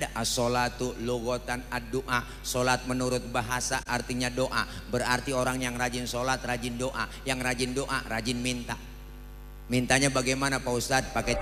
Ada as-sholatu logotan ad-doa. Sholat menurut bahasa artinya doa. Berarti orang yang rajin sholat rajin doa. Yang rajin doa rajin minta. Mintanya bagaimana Pak Ustadz? Pakai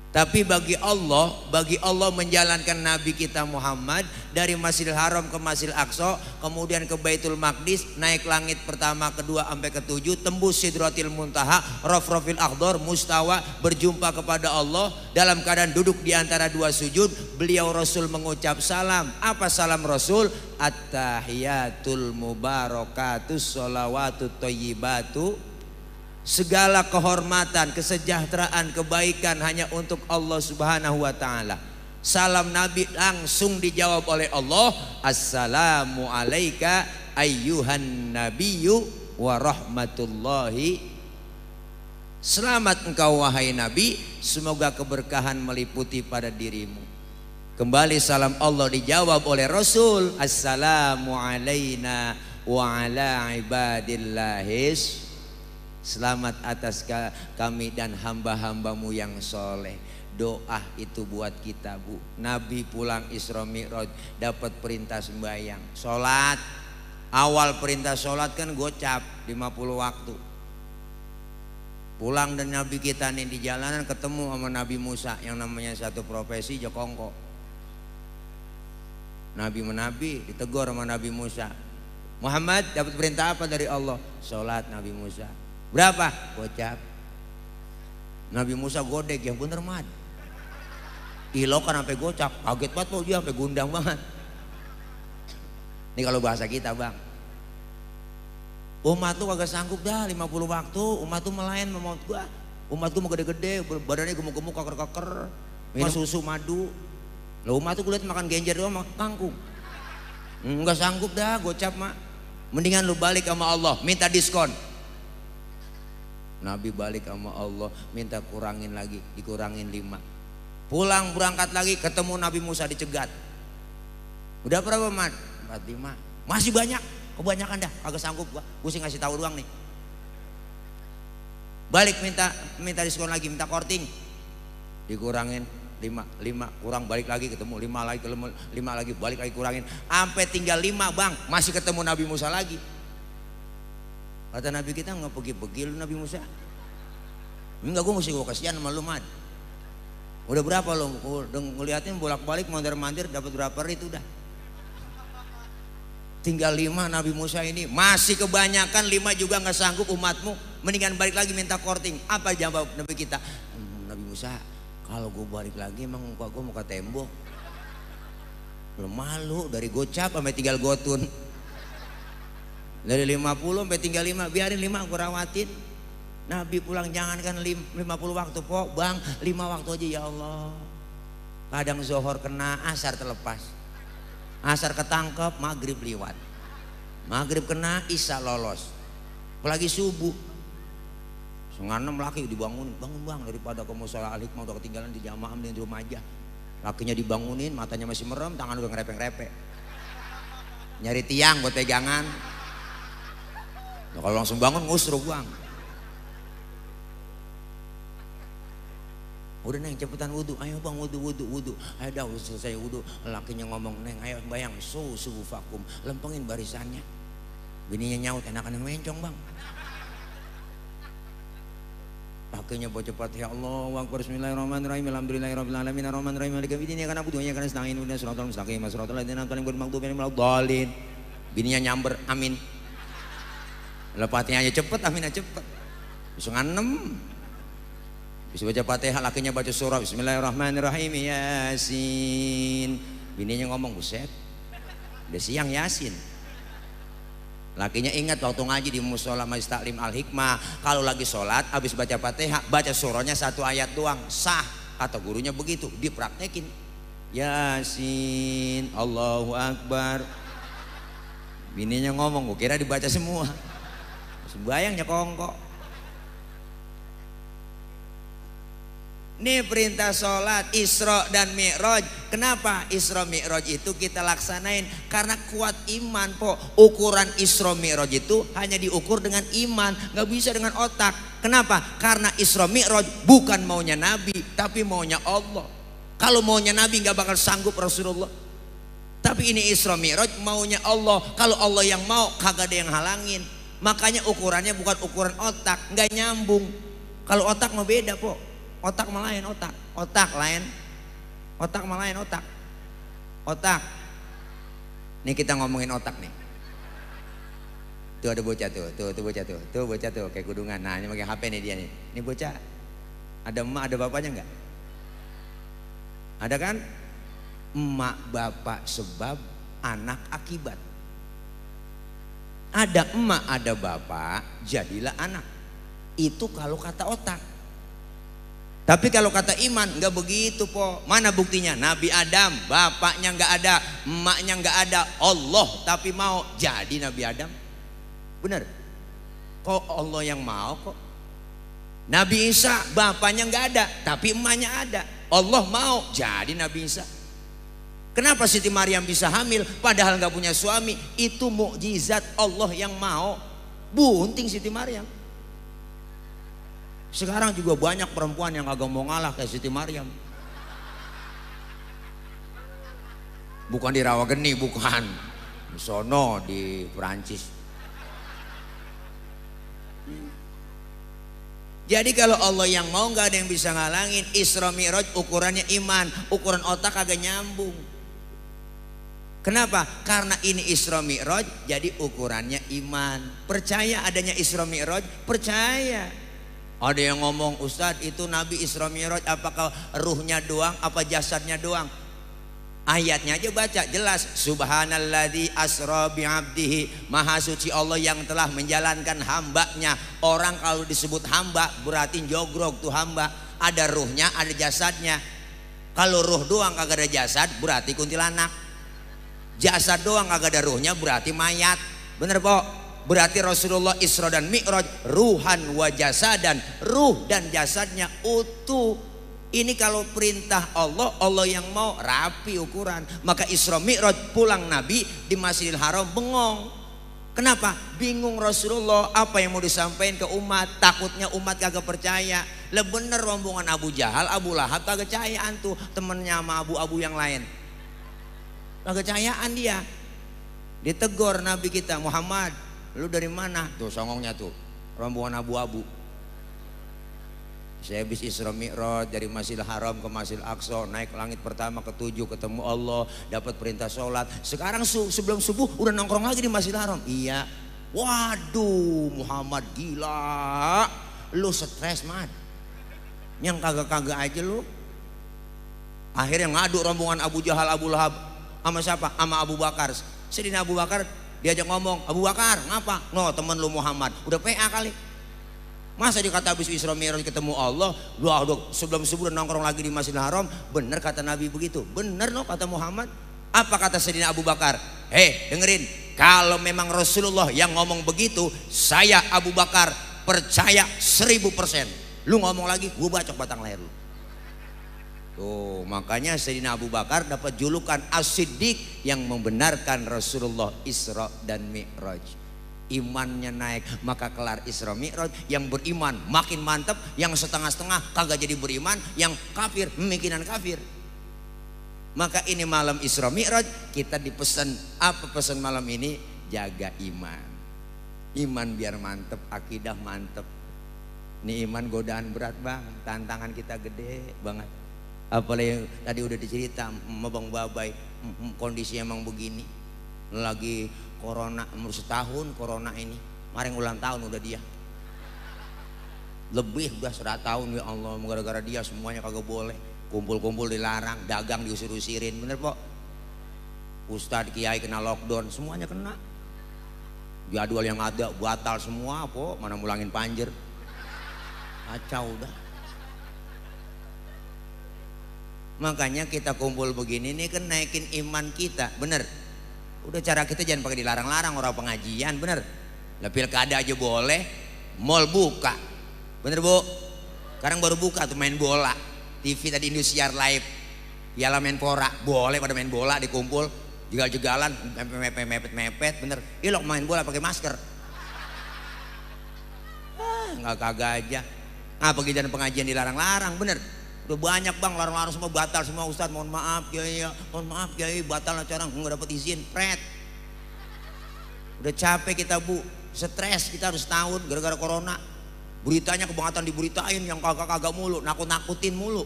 tapi bagi Allah menjalankan Nabi kita Muhammad dari Masjidil Haram ke Masjidil Aqsa, kemudian ke Baitul Maqdis, naik langit pertama, kedua sampai ketujuh, tembus Sidratil Muntaha, Rafrafil Akhdar, Mustawa, berjumpa kepada Allah dalam keadaan duduk di antara dua sujud. Beliau Rasul mengucap salam. Apa salam Rasul? At-tahiyatul mubarakatus sholawatut thayyibatu. Segala kehormatan, kesejahteraan, kebaikan hanya untuk Allah Subhanahu wa ta'ala. Salam Nabi langsung dijawab oleh Allah. Assalamu alayka ayyuhan nabiyyu wa rahmatullahi. Selamat engkau wahai Nabi, semoga keberkahan meliputi pada dirimu. Kembali salam Allah dijawab oleh Rasul. Assalamu alayna wa ala ibadillahis. Selamat atas kami dan hamba-hambamu yang soleh. Doa itu buat kita Bu. Nabi pulang Isra Mi'raj dapat perintah sembahyang, sholat. Awal perintah sholat kan gocap 50 waktu. Pulang dan Nabi kita nih di jalanan ketemu sama Nabi Musa yang namanya satu profesi jokongko. Nabi menabi ditegur sama Nabi Musa. Muhammad dapat perintah apa dari Allah? Sholat Nabi Musa. Berapa? Gocap. Nabi Musa godek, yang bener mat. Ilokan sampai gocap, kaget banget tuh dia sampai gundang banget. Ini kalau bahasa kita bang. Umat tuh kagak sanggup dah 50 waktu. Umat tuh melayan mau gua. Umat gua mau gede-gede, badannya gemuk-gemuk, kaker-kaker, minum susu madu. Lah umat tuh kulihat makan genjer doang, makan kangkung. Enggak sanggup dah gocap mak. Mendingan lu balik sama Allah, minta diskon. Nabi balik sama Allah, minta kurangin lagi, dikurangin 5. Pulang berangkat lagi ketemu Nabi Musa dicegat. Udah berapa mat? 45. Masih banyak, kebanyakan dah, kagak sanggup gua sih ngasih tahu doang nih. Balik minta diskon lagi, minta korting. Dikurangin 5 kurang, balik lagi ketemu 5 lagi, balik lagi kurangin, sampai tinggal 5 bang, masih ketemu Nabi Musa lagi. Kata Nabi kita nggak pergi-pergi lu Nabi Musa. Enggak, gue mesti kasihan sama lu mat. Udah berapa lu? Udah ngeliatin bolak-balik mandir-mandir dapat berapa rit udah. Tinggal 5 Nabi Musa ini masih kebanyakan, 5 juga nggak sanggup umatmu. Mendingan balik lagi minta korting. Apa jawab Nabi kita? Nabi Musa, kalau gue balik lagi emang muka gue muka tembok. Lu malu dari gocap sampai tinggal gotun. Dari 50 sampai tinggal 5, biarin 5 gue rawatin. Nabi pulang jangankan 50 waktu pok bang, 5 waktu aja ya Allah. Kadang zuhur kena, asar terlepas. Asar ketangkep, maghrib liwat. Maghrib kena, isya lolos. Apalagi subuh. 5:30 laki dibangun, bangun bang daripada kamu sholat al-hikmah udah ketinggalan di jamaah di rumah aja. Lakinya dibangunin, matanya masih merem, tangan udah ngerepek-repek. Nyari tiang buat pegangan. Nah, kalau langsung bangun ngusruk bang. Udah neng cepetan wudhu, ayo bang wudhu. Ayo dah udah selesai wudhu. Lakinya ngomong, neng ayo bayang subuh vakum, lempengin barisannya. Bininya nyaut, enakan yang mencong bang. Lakinya baca Fatihah, Allahu Akbar, Bismillahirrahmanirrahim, Alhamdulillahirabbil alamin, Arrahmanirrahim, Maliki yaumiddin, iyyaka na'budu wa iyyaka nasta'in, ihdinas siratal mustaqim, siratal ladzina an'amta 'alaihim ghairil maghdubi 'alaihim waladdallin. Bininya nyamber, amin. Fatihahnya cepet, aminnya cepet. Bisa 6. Bisa baca Fatihah, lakinya baca surah Bismillahirrahmanirrahim, Yasin. Bininya ngomong, buset, udah siang Yasin. Lakinya ingat waktu ngaji di musola Majlis Taklim Al-Hikmah, kalau lagi sholat habis baca Fatihah baca surahnya 1 ayat doang, sah. Kata gurunya begitu, dipraktekin. Yasin, Allahu Akbar. Bininya ngomong, gue kira dibaca semua. Sembayangnya kongkok. Nih perintah sholat Isra dan Mi'raj. Kenapa Isra Mi'raj itu kita laksanain? Karena kuat iman po. Ukuran Isra Mi'raj itu hanya diukur dengan iman, nggak bisa dengan otak. Kenapa? Karena Isra Mi'raj bukan maunya Nabi, tapi maunya Allah. Kalau maunya Nabi nggak bakal sanggup Rasulullah. Tapi ini Isra Mi'raj maunya Allah. Kalau Allah yang mau, kagak ada yang halangin. Makanya ukurannya bukan ukuran otak, nggak nyambung. Kalau otak mah beda po. Otak malah lain otak. Otak lain. Otak malah lain otak. Otak. Nih kita ngomongin otak nih. Tuh ada bocah tuh, tuh bocah tuh, tuh bocah tuh kayak kudungan. Nah ini pakai HP nih dia nih. Ini bocah. Ada emak, ada bapaknya enggak? Ada kan? Emak bapak sebab, anak akibat. Ada emak, ada bapak, jadilah anak. Itu kalau kata otak. Tapi kalau kata iman nggak begitu po. Mana buktinya? Nabi Adam bapaknya nggak ada, emaknya nggak ada, Allah tapi mau jadi Nabi Adam. Bener? Kok Allah yang mau kok? Nabi Isa bapaknya nggak ada, tapi emaknya ada, Allah mau jadi Nabi Isa. Kenapa Siti Maryam bisa hamil padahal nggak punya suami? Itu mukjizat Allah yang mau. Bunting Siti Maryam. Sekarang juga banyak perempuan yang agak mau ngalah kayak Siti Maryam. Bukan di Rawageni, bukan. Di sono di Perancis. Jadi kalau Allah yang mau nggak ada yang bisa ngalangin. Isra Mi'raj ukurannya iman, ukuran otak agak nyambung. Kenapa? Karena ini Isra Mi'raj jadi ukurannya iman. Percaya adanya Isra Mi'raj? Percaya. Ada yang ngomong, Ustadz itu Nabi Isra Mi'raj apakah ruhnya doang apa jasadnya doang? Ayatnya aja baca jelas. Subhanalladzi asra bi'abdihi. Maha suci Allah yang telah menjalankan hambanya. Orang kalau disebut hamba berarti jogrok tuh hamba. Ada ruhnya, ada jasadnya. Kalau ruh doang kagak ada jasad berarti kuntilanak. Jasad doang kagak ada ruhnya berarti mayat. Bener po? Berarti Rasulullah Isra dan Mi'raj ruhan wa jasadan, ruh dan jasadnya utuh. Ini kalau perintah Allah, Allah yang mau rapi ukuran. Maka Isra Mi'raj pulang Nabi di Masjidil Haram bengong. Kenapa? Bingung Rasulullah apa yang mau disampaikan ke umat. Takutnya umat kagak percaya. Lah bener rombongan Abu Jahal, Abu Lahab kagak cayaan tuh temennya sama abu-abu yang lain. Kagak cayaan dia. Ditegur Nabi kita, Muhammad, lu dari mana? Tuh songongnya tuh, rombongan abu-abu. Saya habis Isra Mi'raj dari Masjidil Haram ke Masjidil Aqsa, naik langit pertama ke-7 ketemu Allah, dapat perintah sholat. Sekarang sebelum subuh udah nongkrong lagi di Masjidil Haram. Iya. Waduh, Muhammad gila. Lu stres, Mat. Yang kagak-kagak aja lu. Akhirnya ngadu rombongan Abu Jahal, Abu Lahab sama siapa? Sama Abu Bakar. Sayyidina Abu Bakar diajak ngomong, Abu Bakar ngapa? No temen lu Muhammad udah PA kali. Masa dikata habis Isra Mi'raj ketemu Allah, udah sebelum subuh nongkrong lagi di Masjidil Haram. Bener kata Nabi begitu, bener loh kata Muhammad. Apa kata Sayyidina Abu Bakar? Dengerin, kalau memang Rasulullah yang ngomong begitu, saya Abu Bakar percaya 1000%. Lu ngomong lagi, gue bacok batang leher lu. Tuh, makanya Sayyidina Abu Bakar dapat julukan As-Siddiq yang membenarkan Rasulullah Isra dan Mi'raj. Imannya naik, maka kelar Isra Mi'raj. Yang beriman makin mantap, yang setengah-setengah kagak jadi beriman, yang kafir memikiran kafir. Maka ini malam Isra Mi'raj kita dipesan, apa pesan malam ini? Jaga iman. Iman biar mantep, akidah mantep. Ini iman godaan berat bang, tantangan kita gede banget. Apalagi tadi udah dicerita sama Bang Babai, kondisi emang begini. Lagi corona, setahun corona ini. Kemarin ulang tahun udah dia. Lebih udah 100 tahun ya Allah, gara-gara dia semuanya kagak boleh. Kumpul-kumpul dilarang, dagang diusir-usirin, bener po? Ustadz Kiai kena lockdown, semuanya kena. Jadwal yang ada batal semua po, mana mulangin panjer. Kacau udah. Makanya kita kumpul begini nih kan naikin iman kita, bener. Udah cara kita jangan pakai dilarang-larang orang pengajian, bener. Lah pilkada aja boleh, mall buka, bener bu. Sekarang baru buka tuh main bola, TV tadi Indosiar live Piala Menpora, boleh pada main bola dikumpul, jegal-jegalan, mepet-mepet, bener. Ilok main bola pakai masker. Nggak kagak aja. Pengajian pengajian dilarang-larang, bener. Udah banyak bang, larang-larang semua, batal semua Ustadz. Mohon maaf Kiai, mohon maaf Kiai, batal acara, nggak dapat izin, pret. Udah capek kita bu, stres kita harus tahun gara-gara corona. Beritanya kebangetan diberitain, yang kagak-kagak mulu, nakut-nakutin mulu.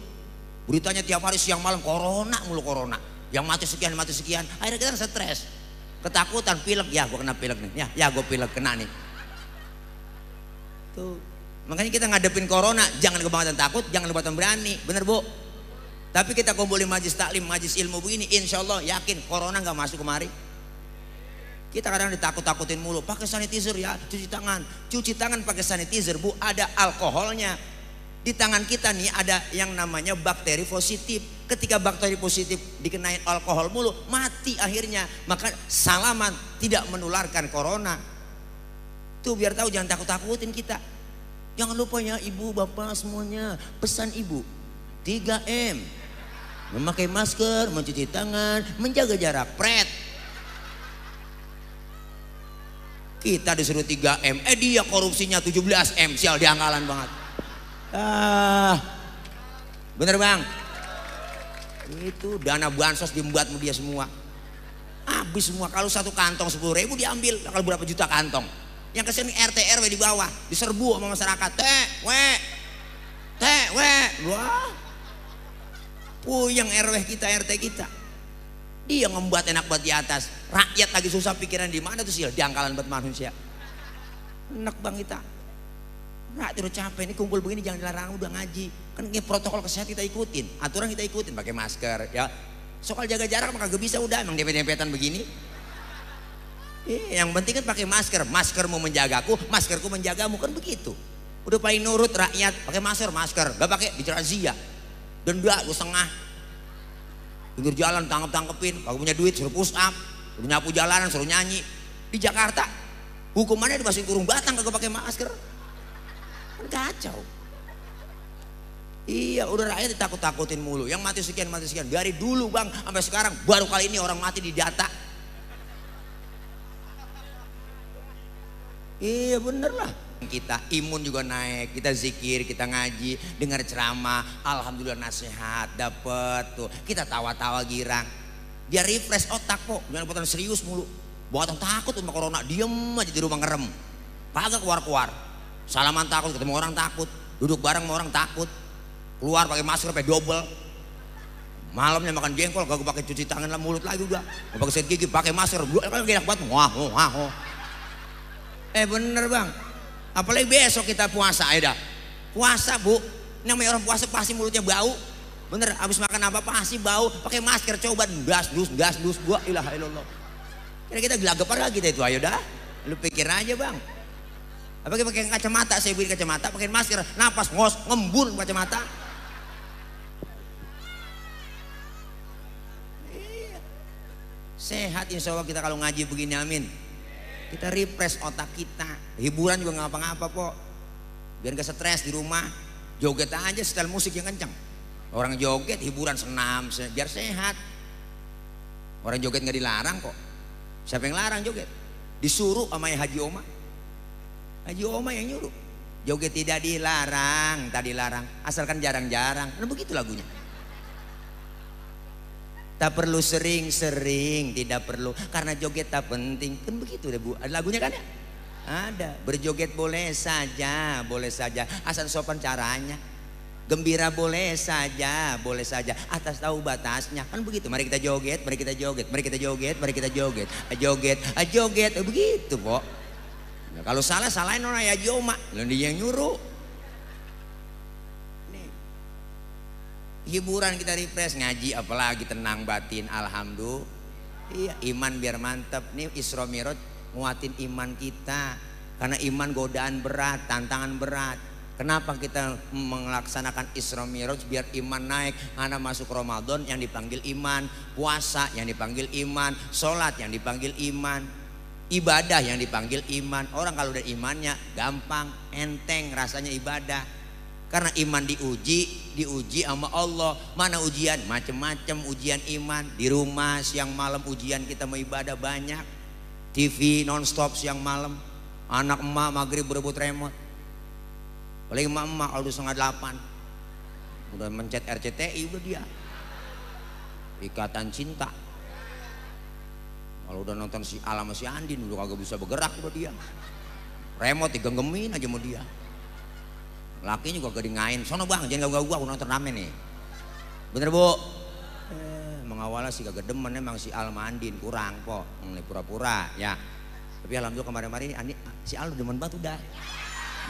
Beritanya tiap hari siang malam corona mulu, corona. Yang mati sekian, mati sekian. Akhirnya kita stres, ketakutan, pilek. Ya gue kena pilek nih, ya gue pilek kena nih. Tuh, makanya kita ngadepin corona jangan kebangetan takut, jangan kebangetan berani, bener bu. Tapi kita kumpulin majlis taklim, majlis ilmu begini, insya Allah yakin corona nggak masuk kemari. Kita kadang ditakut-takutin mulu, pakai sanitizer ya, cuci tangan pakai sanitizer bu, ada alkoholnya. Di tangan kita nih ada yang namanya bakteri positif. Ketika bakteri positif dikenain alkohol mulu, mati akhirnya. Maka salaman tidak menularkan corona. Tuh biar tahu, jangan takut-takutin kita. Jangan lupa ya ibu bapak semuanya, pesan ibu 3M, memakai masker, mencuci tangan, menjaga jarak, pret. Kita disuruh 3M, dia korupsinya 17M, sial diangkalan banget. Bener bang, itu dana bansos dibuat dia semua, habis semua. Kalau satu kantong 10.000 diambil, kalau berapa juta kantong. Yang kesini RT RW di bawah diserbu sama masyarakat, teh wah, puyeng RW kita, RT kita. Dia membuat enak buat di atas, rakyat lagi susah pikiran di mana tuh sih, diangkalan buat manusia. Enak bang kita. Nggak terus capek ini kumpul begini, jangan dilarang, udah ngaji. Kan ini protokol kesehatan kita ikutin, aturan kita ikutin, pakai masker ya. Soal jaga jarak maka gak bisa, udah emang dempet-dempetan begini. Yang penting kan pakai masker, maskermu menjagaku, maskerku menjagamu, kan begitu. Udah paling nurut rakyat, pakai masker, gak pakai dirazia, denda 2,5. Pinggir jalan tangkepin, kalau punya duit suruh push up, suruh nyapu jalanan, suruh nyanyi. Di Jakarta hukumannya dimasukin kurung batang kagak pakai masker. Kacau. Iya, udah rakyat ditakut-takutin mulu. Yang mati sekian, mati sekian. Dari dulu bang sampai sekarang baru kali ini orang mati di data. Iya bener lah. Kita imun juga naik, kita zikir, kita ngaji, dengar ceramah, alhamdulillah nasihat dapet tuh. Kita tawa-tawa girang. Dia refresh otak kok, jangan buatan serius mulu. Buatan takut sama corona, diem aja di rumah ngerem. Kagak keluar-keluar. Salaman takut, ketemu orang takut, duduk bareng sama orang takut, keluar pakai masker pakai double. Malamnya makan jengkol kagak pakai cuci tangan lah, mulut lagi udah. Pakai sikat gigi, pakai masker, enak banget. Wah. Bener bang. Apalagi besok kita puasa, dah. Puasa bu, namanya orang puasa pasti mulutnya bau. Bener, habis makan apa pasti bau. Pakai masker coba, gas dus, gua ilaha illallah. Kira-kira gelagapar lagi kita itu, ayo dah. Lu pikir aja bang. Apalagi pakai kacamata, saya beli kacamata, pakai masker, napas ngos, ngembun kacamata. Iya. Sehat insya Allah kita kalau ngaji begini, amin. Kita refresh otak kita, hiburan juga nggak ngapa-ngapa kok. Biar gak stres di rumah, joget aja setel musik yang kencang. Orang joget, hiburan, senam, biar sehat. Orang joget nggak dilarang kok. Siapa yang larang joget? Disuruh sama Haji Oma. Haji Oma yang nyuruh. Joget tidak dilarang, tak dilarang, asalkan jarang-jarang. Nah begitu lagunya. Tak perlu sering-sering, tidak perlu, karena joget tak penting. Kan begitu deh bu, ada lagunya kan ya? Ada, berjoget boleh saja, asal sopan caranya. Gembira boleh saja, atas tahu batasnya. Kan begitu, mari kita joget, joget, begitu kok. Nah, kalau salah, salahin orang ya Joma, dia yang nyuruh. Hiburan kita refresh, ngaji apalagi tenang batin, alhamdulillah. Iya, iman biar mantap. Nih Isra Mi'raj nguatin iman kita. Karena iman godaan berat, tantangan berat. Kenapa kita melaksanakan Isra Mi'raj? Biar iman naik. Karena masuk Ramadan yang dipanggil iman, puasa yang dipanggil iman, sholat yang dipanggil iman, ibadah yang dipanggil iman. Orang kalau udah imannya gampang, enteng rasanya ibadah. Karena iman diuji sama Allah. Mana ujian? Macem-macem ujian iman. Di rumah siang malam ujian kita mau ibadah banyak. TV nonstop siang malam. Anak emak maghrib berebut remote. Paling emak kalau udah 7:30 udah mencet RCTI udah dia. Ikatan Cinta. Kalau udah nonton si Al sama si Andin udah kagak bisa bergerak udah dia. Remote digenggemin aja sama dia. Lakinya juga gak ngain. Sono bang, jangan ganggu gua nonton ramen nih. Bener bu? Mengawalnya sih kagak demen emang si Al sama Andin kurang kok. Pura-pura ya. Tapi alhamdulillah kemarin-kemarin ini si Al demen banget udah.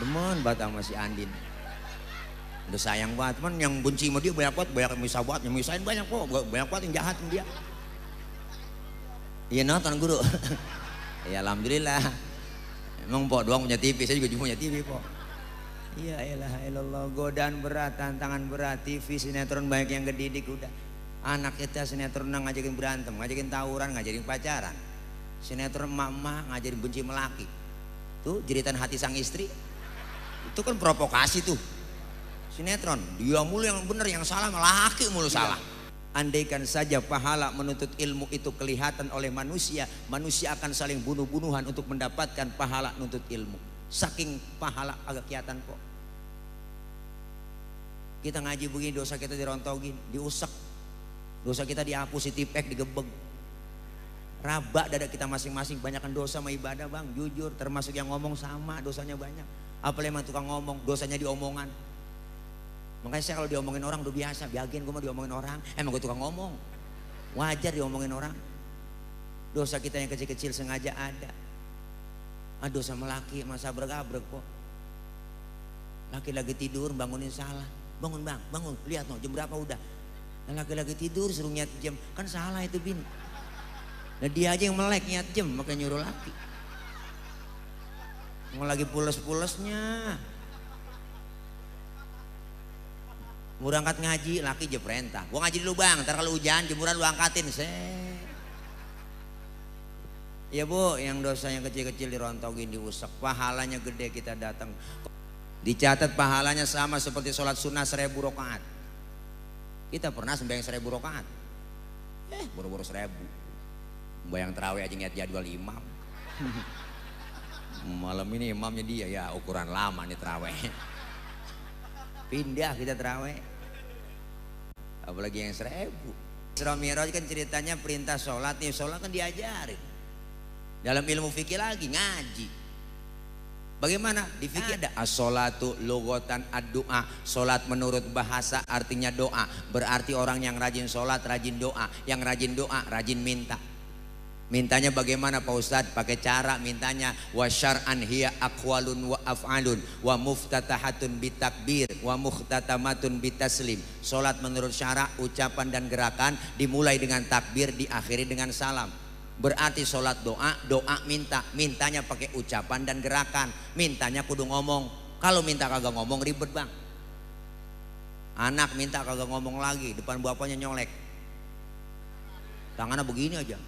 Demen banget sama si Andin. Udah sayang banget. Cuman yang benci sama dia banyak banget. Banyak yang misah banget. Yang misahin banyak kok. Banyak banget yang jahat sama dia. Iya nonton guru. Ya alhamdulillah. Emang pok doang punya TV. Saya juga punya TV pok. Ya elah ilallah, godaan berat, tantangan berat, TV sinetron banyak yang ngedidik udah. Anak kita sinetron ngajakin berantem, ngajakin tawuran, ngajakin pacaran. Sinetron emak-emak ngajarin benci melaki. Tuh jeritan hati sang istri. Itu kan provokasi tuh. Sinetron, dia mulu yang bener, yang salah malah laki mulu salah. Andaikan saja pahala menuntut ilmu itu kelihatan oleh manusia, manusia akan saling bunuh-bunuhan untuk mendapatkan pahala nuntut ilmu. Saking pahala agak kelihatan kok. Kita ngaji begini dosa kita dirontogin, diusek. Dosa kita dihapus, ditipek, digebeg. Rabak dada kita masing-masing, banyakkan dosa sama ibadah bang, jujur. Termasuk yang ngomong sama, dosanya banyak. Apalagi emang tukang ngomong, dosanya diomongan. Makanya saya kalau diomongin orang udah biasa, bagian gue mah diomongin orang, emang gue tukang ngomong. Wajar diomongin orang. Dosa kita yang kecil-kecil sengaja ada. Aduh sama laki masa abrek-abrek kok. Laki lagi tidur bangunin salah. Bangun bang, bangun, lihat no jam berapa udah. Nah, laki lagi tidur suruh nyiat jam, kan salah itu bin. Nah dia aja yang melek nyiat jam, makanya nyuruh laki. Mau lagi pules-pulesnya. Mau berangkat ngaji, laki aja perintah. Gua ngaji dulu bang, ntar kalau hujan jemuran lu angkatin. Ya bu, yang dosanya kecil-kecil dirontogin, diusek, pahalanya gede kita datang. Dicatat pahalanya sama seperti sholat sunnah 1000 rakaat. Kita pernah sembahyang 1000 rakaat. Boro-boro 1000. Bayang terawih aja niat jadwal imam. Malam ini imamnya dia, ya ukuran lama nih terawih. Pindah kita terawih. Apalagi yang 1000. Isra Mi'raj kan ceritanya perintah sholat nih, sholat kan diajarin. Dalam ilmu fikih lagi ngaji. Bagaimana? Di fikih ada as-sholatu lughatan ad-du'a. Sholat menurut bahasa artinya doa. Berarti orang yang rajin sholat rajin doa. Yang rajin doa rajin minta. Mintanya bagaimana Pak Ustadz? Pakai cara mintanya wa syar'an hiya aqwalun wa af'alun wa muftatahatun bitakbir wa muhtatamatun bitaslim. Sholat menurut syara, ucapan dan gerakan, dimulai dengan takbir, diakhiri dengan salam. Berarti sholat doa, doa minta, mintanya pakai ucapan dan gerakan, mintanya kudu ngomong. Kalau minta kagak ngomong ribet bang. Anak minta kagak ngomong lagi, depan bapaknya nyolek, tangannya begini aja,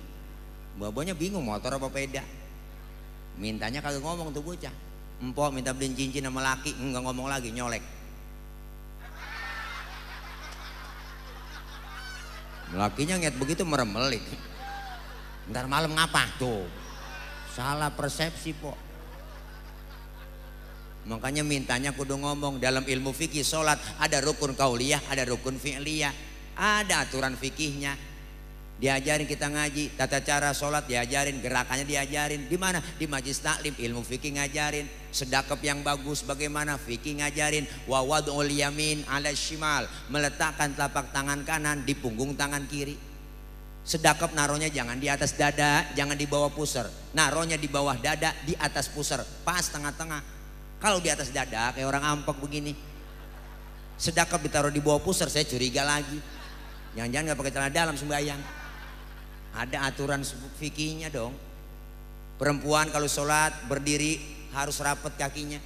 bapaknya bingung motor apa peda. Mintanya kagak ngomong tuh bocah. Empok minta beliin cincin sama laki, enggak ngomong lagi, nyolek. Lakinya ngeliat begitu meremelik. Ntar malam ngapa tuh? Salah persepsi pok. Makanya mintanya kudu ngomong. Dalam ilmu fikih sholat ada rukun kauliyah, ada rukun fi'liyah, ada aturan fikihnya. Diajarin kita ngaji, tata cara sholat diajarin, gerakannya diajarin. Di mana? Di majlis taklim, ilmu fikih ngajarin. Sedekap yang bagus bagaimana? Fikih ngajarin. Wa wad'ul yamin 'ala shimal, meletakkan telapak tangan kanan di punggung tangan kiri. Sedekap naruhnya jangan di atas dada, jangan di bawah pusar. Naruhnya di bawah dada, di atas pusar, pas tengah-tengah. Kalau di atas dada kayak orang ampek begini. Sedekap ditaruh di bawah pusar, saya curiga lagi. Jangan-jangan nggak pakai celana dalam sembahyang. Ada aturan fikihnya dong. Perempuan kalau sholat berdiri harus rapat kakinya.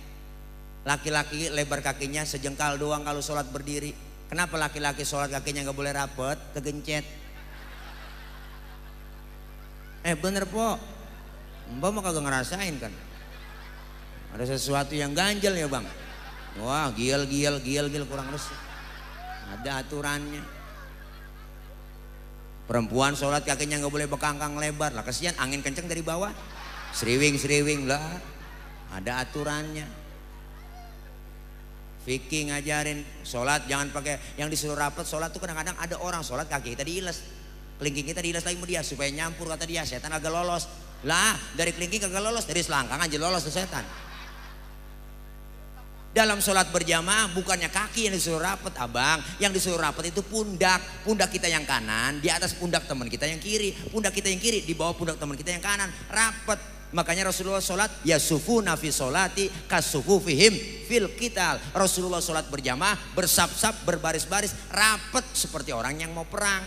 Laki-laki lebar kakinya sejengkal doang kalau sholat berdiri. Kenapa laki-laki sholat kakinya nggak boleh rapat? Kegencet. Bener po, mbak mah kagak ngerasain kan? Ada sesuatu yang ganjel ya bang. Wah, giel kurang resik. Ada aturannya. Perempuan sholat kakinya nggak boleh bekangkang lebar lah, kasihan angin kenceng dari bawah. Sriwing lah. Ada aturannya. Fikih ngajarin sholat jangan pakai yang disuruh rapet. Sholat tuh kadang-kadang ada orang sholat kaki kita diiles, kelingking kita diiles lagi sama dia supaya nyampur, kata dia setan agak lolos. Lah dari kelingking kagak lolos, dari selangkang aja lolos tuh setan. Dalam sholat berjamaah bukannya kaki yang disuruh rapet abang, yang disuruh rapet itu pundak. Pundak kita yang kanan di atas pundak teman kita yang kiri, pundak kita yang kiri di bawah pundak teman kita yang kanan, rapet. Makanya Rasulullah sholat yasufuna fi sholati kasufufihim fil qital. Rasulullah sholat berjamaah bersap-sap berbaris-baris rapet seperti orang yang mau perang.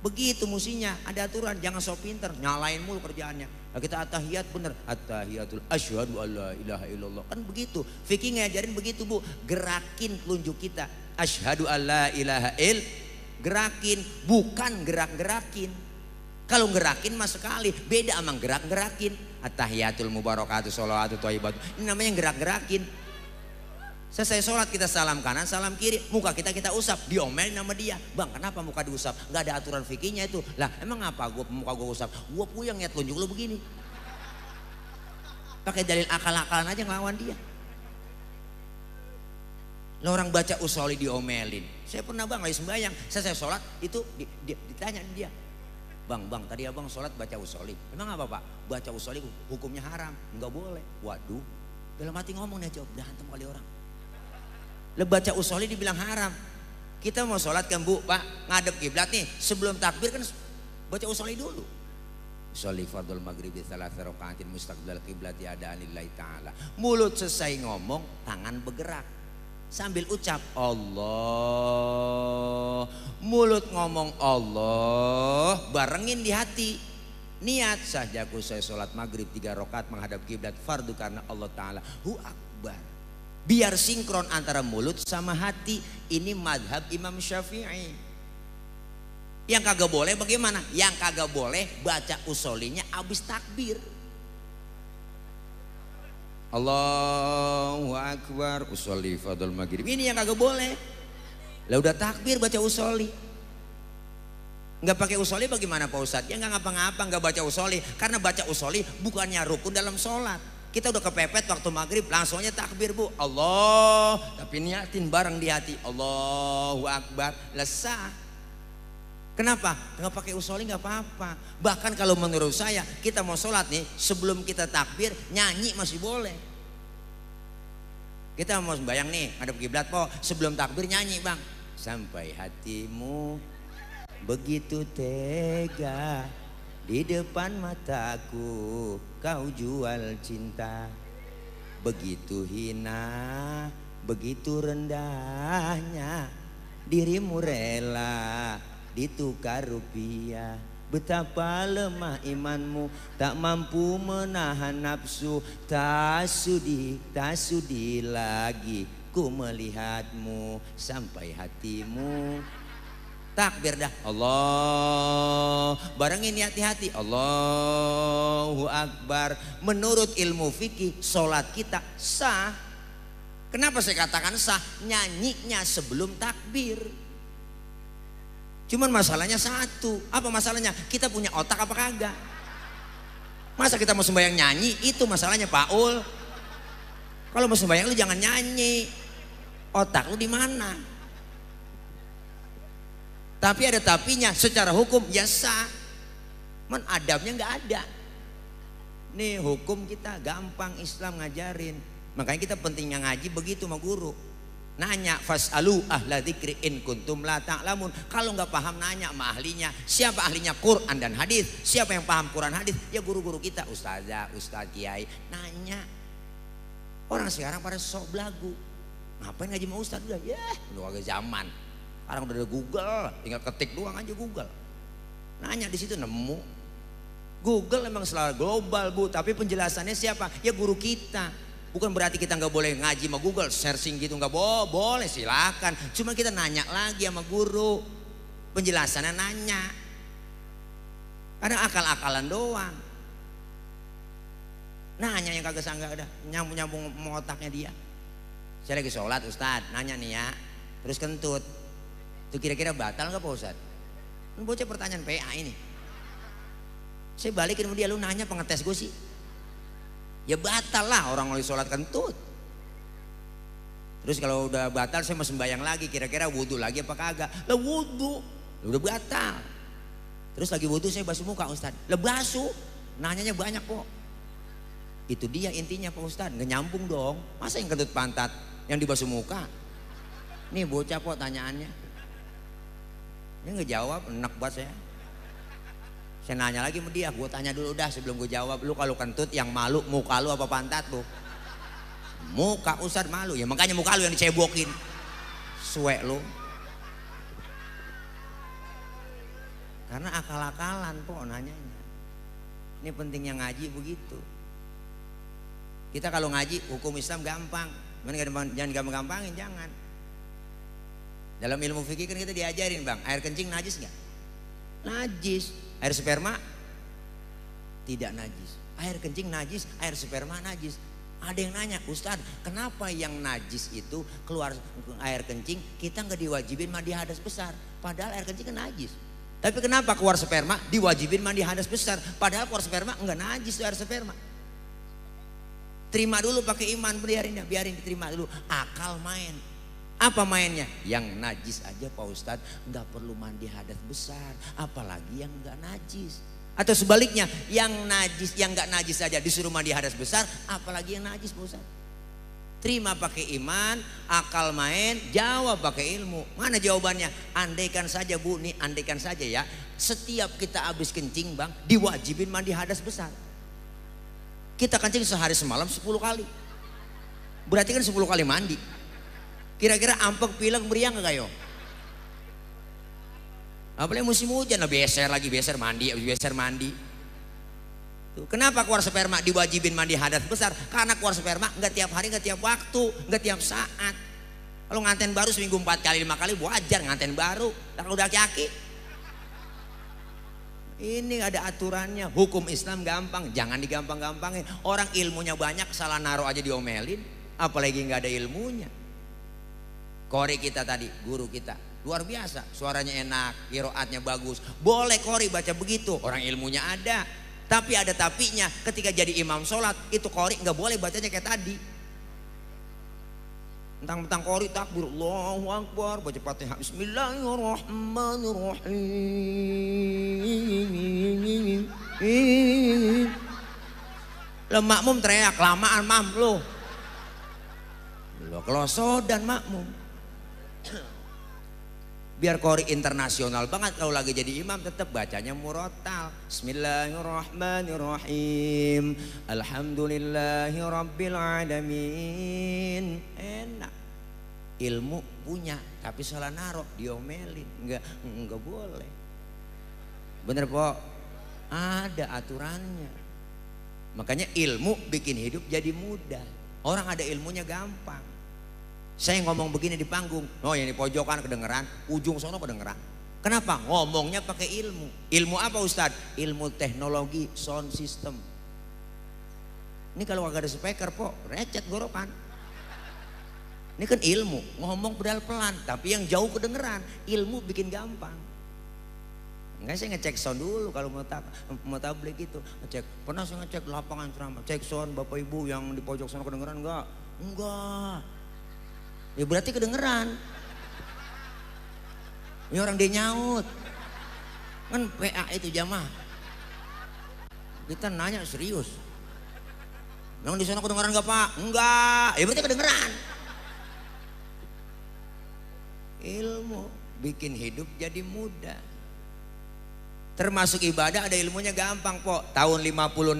Begitu musinya, ada aturan, jangan sok pinter, nyalain mulu kerjaannya. Nah, kita atahiyat bener, atahiyatul asyhadu alla ilaha illallah. Kan begitu, fikih ngajarin begitu bu, gerakin telunjuk kita. Asyhadu alla ilaha il, gerakin, bukan gerak-gerakin. Kalau gerakin mah sekali, beda sama gerak-gerakin. Atahiyatul mubarakatuh sholawatu thayyibatu. Ini namanya gerak-gerakin. Selesai sholat kita salam kanan, salam kiri, muka kita usap, diomelin sama dia. Bang kenapa muka diusap? Gak ada aturan fikihnya itu. Lah emang apa muka gue usap? Gue puyeng ya telunjuk lu begini. Pakai dalil akal-akalan aja ngelawan dia. Lah orang baca usoli diomelin. Saya pernah bang lagi sembahyang, selesai sholat itu ditanya dia. Bang tadi abang sholat baca usoli. Emang apa pak? Baca usoli hukumnya haram, nggak boleh. Waduh, dalam hati ngomong nih jawab, berantem kali orang. Baca usoli dibilang haram. Kita mau sholat kan bu, pak ngadep kiblat nih, sebelum takbir kan baca usoli dulu. Sholli fardul maghribi tsalatsa rakaatin mustaqbilal qiblati adaan lillahi ta'ala. Mulut selesai ngomong, tangan bergerak sambil ucap Allah. Mulut ngomong Allah, barengin di hati. Niat sahjaku saya sholat maghrib 3 rakaat menghadap kiblat fardu karena Allah Ta'ala hu akbar. Biar sinkron antara mulut sama hati. Ini madhab Imam Syafi'i. Yang kagak boleh bagaimana? Yang kagak boleh baca usolinya abis takbir. Allahu Akbar usolli fardul maghrib. Ini yang kagak boleh. Lah udah takbir baca usoli. Nggak pakai usoli bagaimana Pak Ustadz? Ya nggak ngapa-ngapa nggak baca usoli. Karena baca usoli bukannya rukun dalam sholat. Kita udah kepepet waktu maghrib langsung aja takbir bu. Allah. Tapi niatin bareng di hati. Allahu Akbar. Lesah. Kenapa? Nggak pakai usoli nggak apa-apa. Bahkan kalau menurut saya kita mau sholat nih sebelum kita takbir nyanyi masih boleh. Kita mau sembahyang nih ngadep kiblat po. Sebelum takbir nyanyi bang. Sampai hatimu begitu tega. Di depan mataku kau jual cinta. Begitu hina, begitu rendahnya dirimu rela ditukar rupiah. Betapa lemah imanmu, tak mampu menahan nafsu. Tak sudi lagi ku melihatmu. Sampai hatimu takbir dah. Allah. Barengin hati-hati. Allahu Akbar. Menurut ilmu fikih sholat kita sah. Kenapa saya katakan sah? Nyanyinya sebelum takbir. Cuman masalahnya satu. Apa masalahnya? Kita punya otak apa kagak? Masa kita mau sembahyang nyanyi? Itu masalahnya Pak Ul. Kalau mau sembahyang lu jangan nyanyi. Otak lu di mana? Tapi ada tapinya, secara hukum ya sah. Man adabnya nggak ada. Nih hukum kita gampang, Islam ngajarin. Makanya kita pentingnya ngaji begitu sama guru. Nanya fasalu ahla dzikri in kuntum la ta'lamun. Kalau nggak paham nanya sama ahlinya. Siapa ahlinya Quran dan hadis? Siapa yang paham Quran hadis? Ya guru-guru kita, ustazah, ustaz kiai. Nanya. Orang sekarang pada sok belagu. Ngapain ngaji sama ustaz udah? Ya, lu agak zaman. Sekarang udah ada Google, tinggal ketik doang aja Google. Nanya di situ nemu. Google emang selalu global bu, tapi penjelasannya siapa? Ya guru kita. Bukan berarti kita nggak boleh ngaji sama Google, searching gitu nggak boleh, silakan. Cuma kita nanya lagi sama guru, penjelasannya nanya. Ada akal-akalan doang. Nanya yang kagak sangka ada, nyambung-nyambung otaknya dia. Saya lagi sholat Ustadz, nanya nih ya, terus kentut. Itu kira-kira batal nggak Pak Ustadz? Ini bocah pertanyaan PA ini. Saya balikin sama dia, lu nanya pengetes gue sih. Ya batal lah orang lagi sholat kentut. Terus kalau udah batal saya mau sembahyang lagi, kira-kira wudhu lagi apa kagak? Lah wudhu, udah batal. Terus lagi wudhu saya basuh muka Ustadz. Lah basuh, nanyanya banyak kok. Itu dia intinya Pak Ustadz, nggak nyambung dong. Masa yang kentut pantat, yang dibasuh muka? Nih bocah kok tanyaannya. Dia nggak jawab, enak banget saya. Saya nanya lagi sama dia, gue tanya dulu dah sebelum gue jawab. Lu kalau kentut yang malu muka lu apa pantat lu? Muka Ustadz malu, ya makanya muka lu yang dicebokin. Suek lu. Karena akal-akalan kok nanyanya. Ini pentingnya ngaji begitu. Kita kalau ngaji hukum Islam gampang, jangan gampang-gampangin, jangan. Dalam ilmu fikih kan kita diajarin bang, air kencing najis nggak? Najis. Air sperma tidak najis. Air kencing najis, air sperma najis. Ada yang nanya, Ustadz, kenapa yang najis itu keluar air kencing kita nggak diwajibin mandi hadas besar? Padahal air kencing kan najis. Tapi kenapa keluar sperma diwajibin mandi hadas besar? Padahal keluar sperma nggak najis air sperma. Terima dulu pakai iman, biarin diterima dulu. Akal main. Apa mainnya? Yang najis aja Pak Ustadz nggak perlu mandi hadas besar, apalagi yang nggak najis. Atau sebaliknya, yang najis, yang nggak najis saja disuruh mandi hadas besar, apalagi yang najis Pak Ustadz. Terima pakai iman, akal main, jawab pakai ilmu. Mana jawabannya? Andaikan saja Bu, nih andaikan saja ya, setiap kita habis kencing bang, diwajibin mandi hadas besar. Kita kencing sehari semalam 10 kali. Berarti kan 10 kali mandi. Kira-kira ampek pilek meriang gak yo? Apalagi musim hujan, nah beser lagi, beser mandi. Tuh, kenapa keluar sperma diwajibin mandi hadas besar? Karena keluar sperma nggak tiap hari, nggak tiap waktu, nggak tiap saat. Kalau nganten baru seminggu 4 kali 5 kali wajar nganten baru. Kalau udah aki-aki, ini ada aturannya. Hukum Islam gampang, jangan digampang-gampangin. Orang ilmunya banyak salah naruh aja diomelin, apalagi nggak ada ilmunya. Qori kita tadi, guru kita luar biasa, suaranya enak, qiraatnya bagus. Boleh qori baca begitu, orang ilmunya ada. Tapi ada tapinya, ketika jadi imam sholat itu qori nggak boleh bacanya kayak tadi. Mentang-mentang qori takbir Allahu Akbar, baca Fatihah Bismillahirrahmanirrahim. Lo makmum teriak lamaan mam lo kelosodan makmum. Biar qori internasional banget, kalau lagi jadi imam tetap bacanya murotal. Bismillahirrahmanirrahim. Alhamdulillahi rabbil alamin. Enak. Ilmu punya tapi salah naruh diomelin. Enggak boleh. Bener Pok? Ada aturannya. Makanya ilmu bikin hidup jadi mudah. Orang ada ilmunya gampang. Saya ngomong begini di panggung, oh yang di pojokan kedengeran, ujung sono kedengeran. Kenapa? Ngomongnya pakai ilmu. Ilmu apa Ustadz? Ilmu teknologi sound system. Ini kalau agak ada speaker Pok, recet gorokan. Ini kan ilmu, ngomong pedal pelan, tapi yang jauh kedengeran. Ilmu bikin gampang. Enggak, saya ngecek sound dulu kalau mau tablik itu. Ngecek, pernah saya ngecek lapangan ceramah, cek sound Bapak Ibu yang di pojok sono kedengeran enggak? Enggak. Ya berarti kedengeran. Ini orang dia nyaut. Kan PA itu jamaah. Kita nanya serius. Memang di sana kedengeran enggak Pak? Enggak. Ya berarti kedengeran. Ilmu bikin hidup jadi mudah. Termasuk ibadah ada ilmunya gampang Pok. Tahun 50-60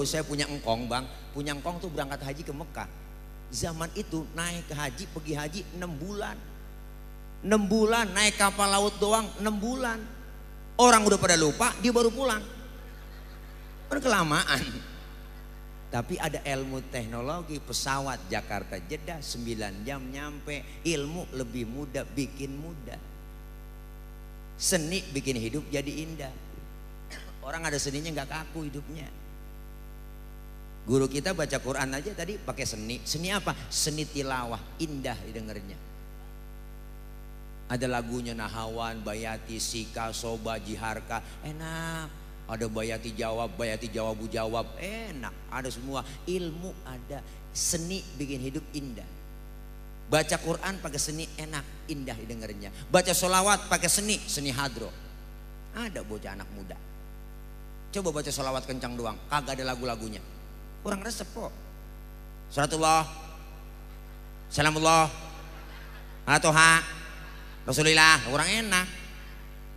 saya punya engkong bang. Punya engkong tuh berangkat haji ke Mekah. Zaman itu naik ke haji, pergi haji 6 bulan. 6 bulan naik kapal laut doang 6 bulan. Orang udah pada lupa, dia baru pulang. Kan kelamaan. Tapi ada ilmu teknologi, pesawat Jakarta Jeddah 9 jam nyampe. Ilmu lebih mudah, bikin mudah. Seni bikin hidup jadi indah. Orang ada seninya nggak kaku hidupnya. Guru kita baca Quran aja tadi pakai seni. Seni apa? Seni tilawah, indah didengarnya. Ada lagunya Nahawan, Bayati, Sika, Soba, Jiharka, enak. Ada Bayati jawab, Bayati jawabu jawab, enak. Ada semua, ilmu ada. Seni bikin hidup indah. Baca Quran pakai seni enak, indah didengarnya. Baca sholawat pakai seni, seni hadro. Ada bocah anak muda. Coba baca sholawat kencang doang, kagak ada lagu-lagunya. Kurang resep kok. Salatullah, salamullah, alatoha, Rasulillah, kurang enak.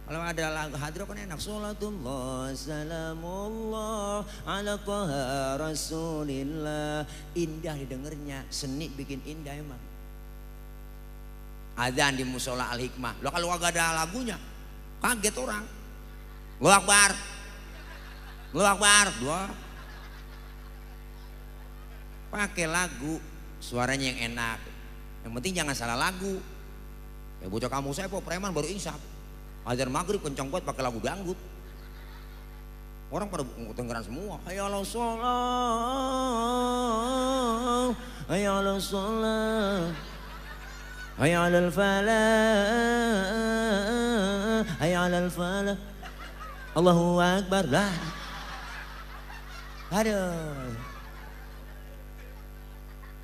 Kalau ada lagu hadro kan enak. Salatullah, salamullah, ala toha Rasulillah. Indah didengarnya, seni bikin indah emang. Adzan di musola Al Hikmah. Lo kalau agak ada lagunya, kaget orang. Allahu Akbar, Allahu Akbar, dua. Pakai lagu, suaranya yang enak. Yang penting jangan salah lagu. Ya bocah kamu saya kok preman baru insaf. Azan maghrib kencang banget pakai lagu dangdut. Orang pada dengeran semua. Hayya 'alas shalah, hayya 'alas shalah, hayya 'alal falah, hayya 'alal falah. Allahu Akbar lah. Aduh.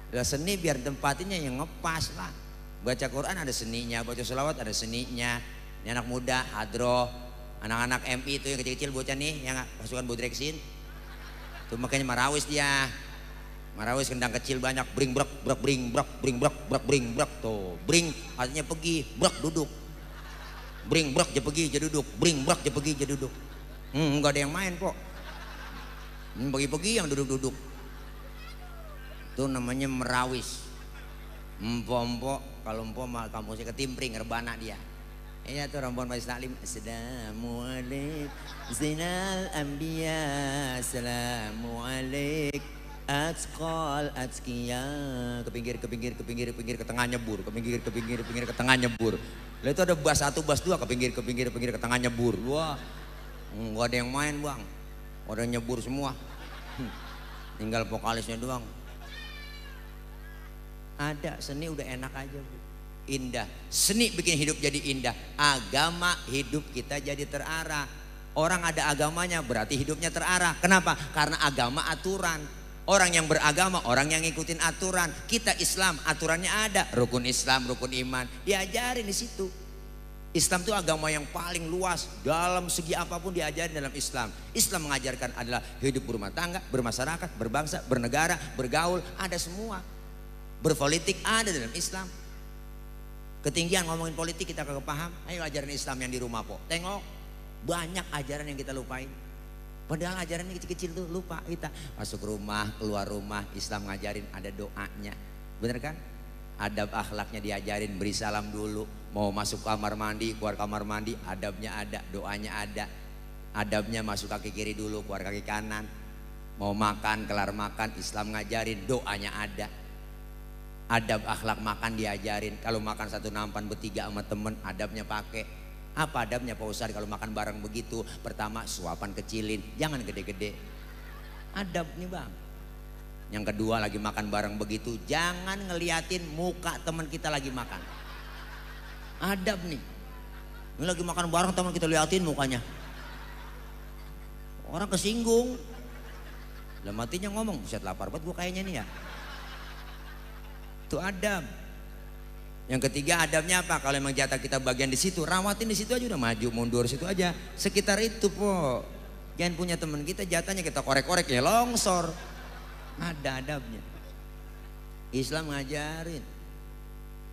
Lah seni biar tempatinnya yang ngepas lah. Baca Quran ada seninya, baca sholawat ada seninya. Ini anak muda, hadroh, anak-anak MI itu yang kecil-kecil bocah nih yang pasukan Budreksin. Itu makanya marawis dia. Marawis kendang kecil banyak, bring brek brek bring brek bring brek brek bring brek tuh. Bring artinya pergi, brek duduk. Bring brek je pergi je duduk, bring brek je pergi je duduk. Enggak ada yang main kok. Pergi-pergi yang duduk-duduk. Itu namanya merawis. Empok kalau empok mah kampusnya ketimpring rebana dia. Iya tuh rombongan Majlis Taklim. Assalamualaikum Zainal Anbiya, Assalamualaikum Atqal Atqiya. Ke pinggir ke tengah nyebur, ke pinggir ke tengah nyebur. Lalu itu ada bas 1 bas 2 ke pinggir ke tengah nyebur. Wah, nggak ada yang main bang, ada nyebur semua. Tinggal vokalisnya doang. Ada seni udah enak aja bu. Indah. Seni bikin hidup jadi indah. Agama hidup kita jadi terarah. Orang ada agamanya berarti hidupnya terarah. Kenapa? Karena agama aturan. Orang yang beragama, orang yang ngikutin aturan. Kita Islam, aturannya ada. Rukun Islam, rukun iman. Diajarin di situ. Islam itu agama yang paling luas. Dalam segi apapun diajarin dalam Islam. Islam mengajarkan adalah hidup berumah tangga, bermasyarakat, berbangsa, bernegara, bergaul. Ada semua. Berpolitik ada dalam Islam. Ketinggian ngomongin politik kita kagak paham. Ayo ajaran Islam yang di rumah po. Tengok banyak ajaran yang kita lupain. Padahal ajaran yang kecil-kecil tuh lupa kita. Masuk rumah, keluar rumah, Islam ngajarin ada doanya. Bener kan? Adab akhlaknya diajarin, beri salam dulu. Mau masuk kamar mandi, keluar kamar mandi, adabnya ada, doanya ada. Adabnya masuk kaki kiri dulu, keluar kaki kanan. Mau makan, kelar makan, Islam ngajarin, doanya ada. Adab akhlak makan diajarin. Kalau makan satu nampan bertiga sama temen, adabnya pakai. Apa adabnya Pak Ustadz kalau makan bareng begitu? Pertama suapan kecilin, jangan gede-gede. Adab nih bang. Yang kedua lagi makan bareng begitu, jangan ngeliatin muka teman kita lagi makan. Adab nih. Ini lagi makan bareng teman kita liatin mukanya. Orang kesinggung. Lah matinya ngomong, buset lapar banget gue kayaknya nih ya. Itu adab. Yang ketiga adabnya apa? Kalau emang jatah kita bagian di situ, rawatin di situ aja, udah maju mundur situ aja. Sekitar itu po. Jangan punya teman kita jatahnya kita korek-korek ya longsor. Ada adabnya. Islam ngajarin.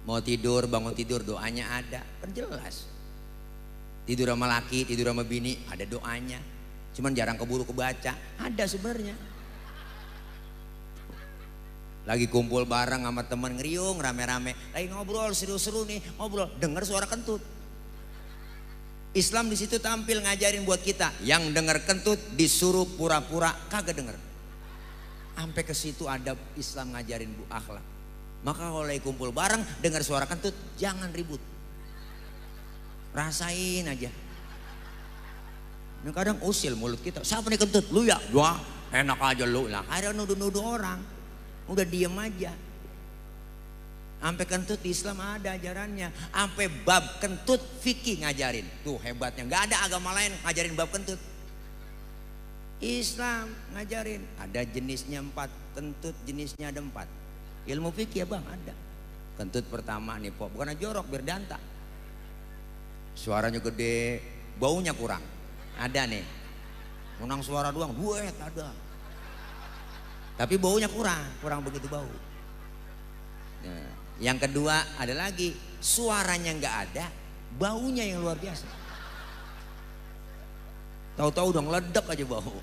Mau tidur, bangun tidur doanya ada. Kan jelas. Tidur sama laki, tidur sama bini ada doanya. Cuman jarang keburu kebaca. Ada sebenarnya. Lagi kumpul bareng sama temen ngeriung rame-rame, lagi ngobrol seru-seru nih, ngobrol dengar suara kentut. Islam di situ tampil ngajarin buat kita, yang dengar kentut disuruh pura-pura kagak denger. Sampai ke situ adab Islam ngajarin bu akhlak. Maka kalau lagi kumpul bareng dengar suara kentut jangan ribut, rasain aja. Nah, kadang usil mulut kita, siapa nih kentut? Lu ya? Wah, enak aja lu. Lah ada nuduh-nuduh orang. Udah diem aja. Sampai kentut di Islam ada ajarannya. Sampai bab kentut fikih ngajarin. Tuh hebatnya. Gak ada agama lain ngajarin bab kentut. Islam ngajarin. Ada jenisnya 4. Kentut jenisnya ada 4. Ilmu fikih ya bang ada. Kentut pertama nih pok. Bukan jorok biar danta. Suaranya gede. Baunya kurang. Ada nih. Menang suara doang. Duet ada. Tapi baunya kurang. Kurang begitu bau. Nah. Yang kedua ada lagi, suaranya nggak ada, baunya yang luar biasa. Tahu-tahu udah ngeledek aja bau.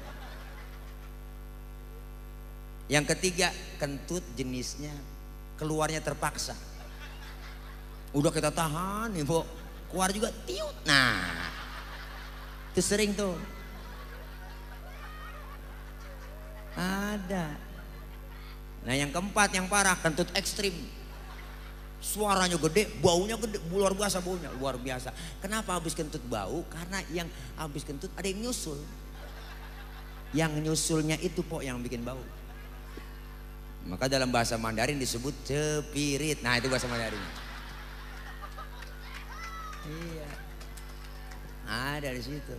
Yang ketiga, kentut jenisnya keluarnya terpaksa. Udah kita tahan nih, Bu. Keluar juga tiut. Nah, itu sering tuh. Ada. Nah, yang keempat yang parah, kentut ekstrim. Suaranya gede, baunya gede, luar biasa baunya, luar biasa. Kenapa habis kentut bau? Karena yang habis kentut ada yang nyusul. Yang nyusulnya itu pok yang bikin bau. Maka dalam bahasa Mandarin disebut cepirit. Nah itu bahasa Mandarin. Iya. Ada di situ.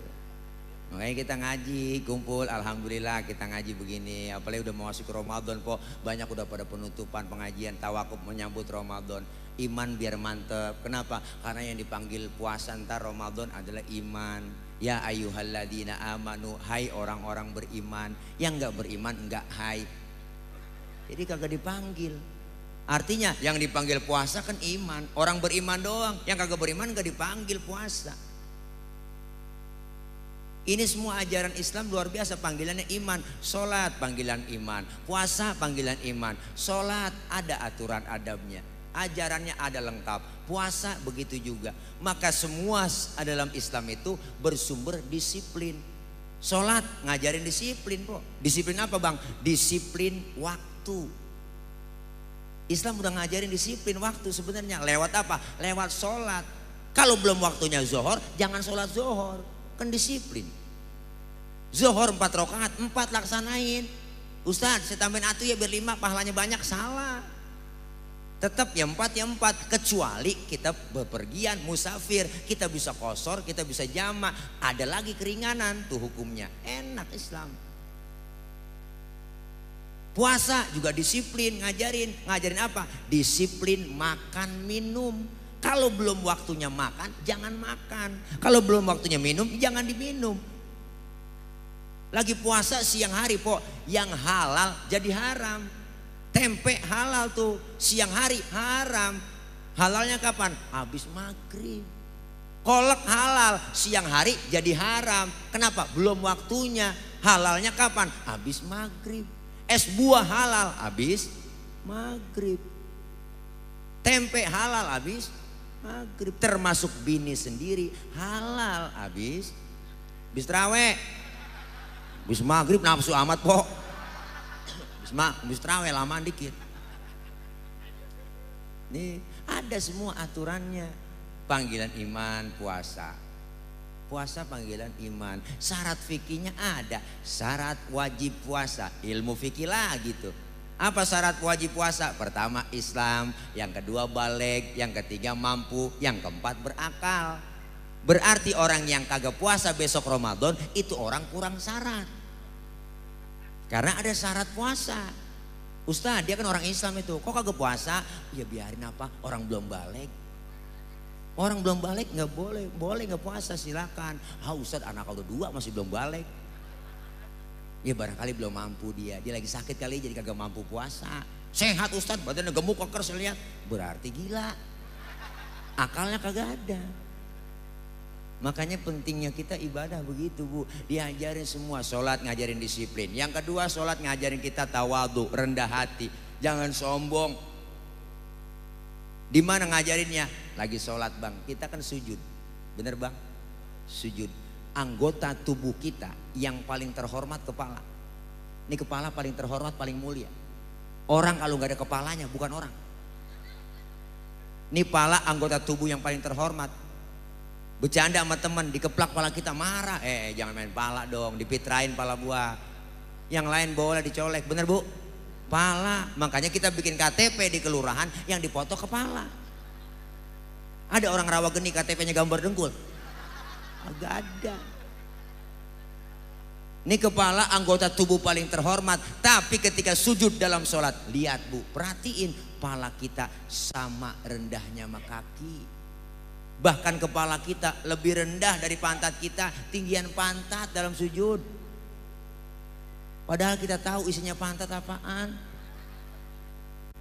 Makanya kita ngaji, kumpul, alhamdulillah kita ngaji begini. Apalagi udah mau masuk ke Ramadan, po banyak udah pada penutupan pengajian, tawakuf menyambut Ramadan. Iman biar mantep. Kenapa? Karena yang dipanggil puasa ntar Ramadan adalah iman. Ya ayyuhalladzina amanu, hai orang-orang beriman. Yang nggak beriman enggak hai. Jadi kagak dipanggil. Artinya yang dipanggil puasa kan iman. Orang beriman doang. Yang kagak beriman nggak dipanggil puasa. Ini semua ajaran Islam luar biasa, panggilannya iman. Sholat panggilan iman, puasa panggilan iman. Sholat ada aturan adabnya, ajarannya ada lengkap. Puasa begitu juga. Maka semua dalam Islam itu bersumber disiplin. Sholat ngajarin disiplin kok. Disiplin apa bang? Disiplin waktu. Islam udah ngajarin disiplin waktu sebenarnya. Lewat apa? Lewat sholat. Kalau belum waktunya zuhur, jangan sholat zuhur. Kan disiplin. Zuhur 4 rakaat, 4 laksanain. Ustadz saya tambahin atu ya biar 5 pahalanya banyak. Salah. Tetap ya 4 ya 4. Kecuali kita bepergian musafir, kita bisa qosor, kita bisa jamak. Ada lagi keringanan tuh hukumnya. Enak Islam. Puasa juga disiplin, ngajarin apa? Disiplin makan minum. Kalau belum waktunya makan, jangan makan. Kalau belum waktunya minum, jangan diminum. Lagi puasa siang hari pok, yang halal jadi haram. Tempe halal tuh, siang hari haram. Halalnya kapan? Habis maghrib. Kolak halal, siang hari jadi haram. Kenapa? Belum waktunya. Halalnya kapan? Habis maghrib. Es buah halal, habis maghrib. Tempe halal, habis maghrib. Termasuk bini sendiri halal habis terawih. Habis maghrib nafsu amat pok. Habis terawih lama dikit. Nih ada semua aturannya. Panggilan iman puasa. Puasa panggilan iman. Syarat fikihnya ada. Syarat wajib puasa. Ilmu fikih lagi tuh. Apa syarat wajib puasa? Pertama Islam, yang kedua baligh, yang ketiga mampu, yang keempat berakal. Berarti orang yang kagak puasa besok Ramadan itu orang kurang syarat. Karena ada syarat puasa. Ustaz dia kan orang Islam itu, kok kagak puasa? Ya biarin apa, orang belum baligh. Orang belum baligh nggak boleh, boleh nggak puasa silakan. Ustaz anak udah 2 masih belum baligh. Ya barangkali belum mampu dia lagi sakit kali jadi kagak mampu puasa. Sehat Ustadz, badannya gemuk keker saya lihat. Berarti gila. Akalnya kagak ada. Makanya pentingnya kita ibadah begitu Bu. Diajarin semua, sholat ngajarin disiplin. Yang kedua sholat ngajarin kita tawadhu, rendah hati. Jangan sombong. Di mana ngajarinnya? Lagi sholat bang, kita kan sujud. Bener bang? Sujud. Anggota tubuh kita yang paling terhormat kepala. Ini kepala paling terhormat, paling mulia. Orang kalau nggak ada kepalanya bukan orang. Ini pala anggota tubuh yang paling terhormat. Bercanda sama teman, dikeplak pala kita marah. Jangan main pala dong, dipitrain pala gua. yang lain boleh dicolek, bener Bu? Pala. Makanya kita bikin KTP di kelurahan yang dipoto kepala. Ada orang Rawageni KTP-nya gambar dengkul? Agak ada. Ini kepala anggota tubuh paling terhormat. Tapi ketika sujud dalam sholat, lihat Bu, perhatiin kepala kita sama rendahnya sama kaki. Bahkan kepala kita lebih rendah dari pantat kita, tinggian pantat dalam sujud. Padahal kita tahu isinya pantat apaan.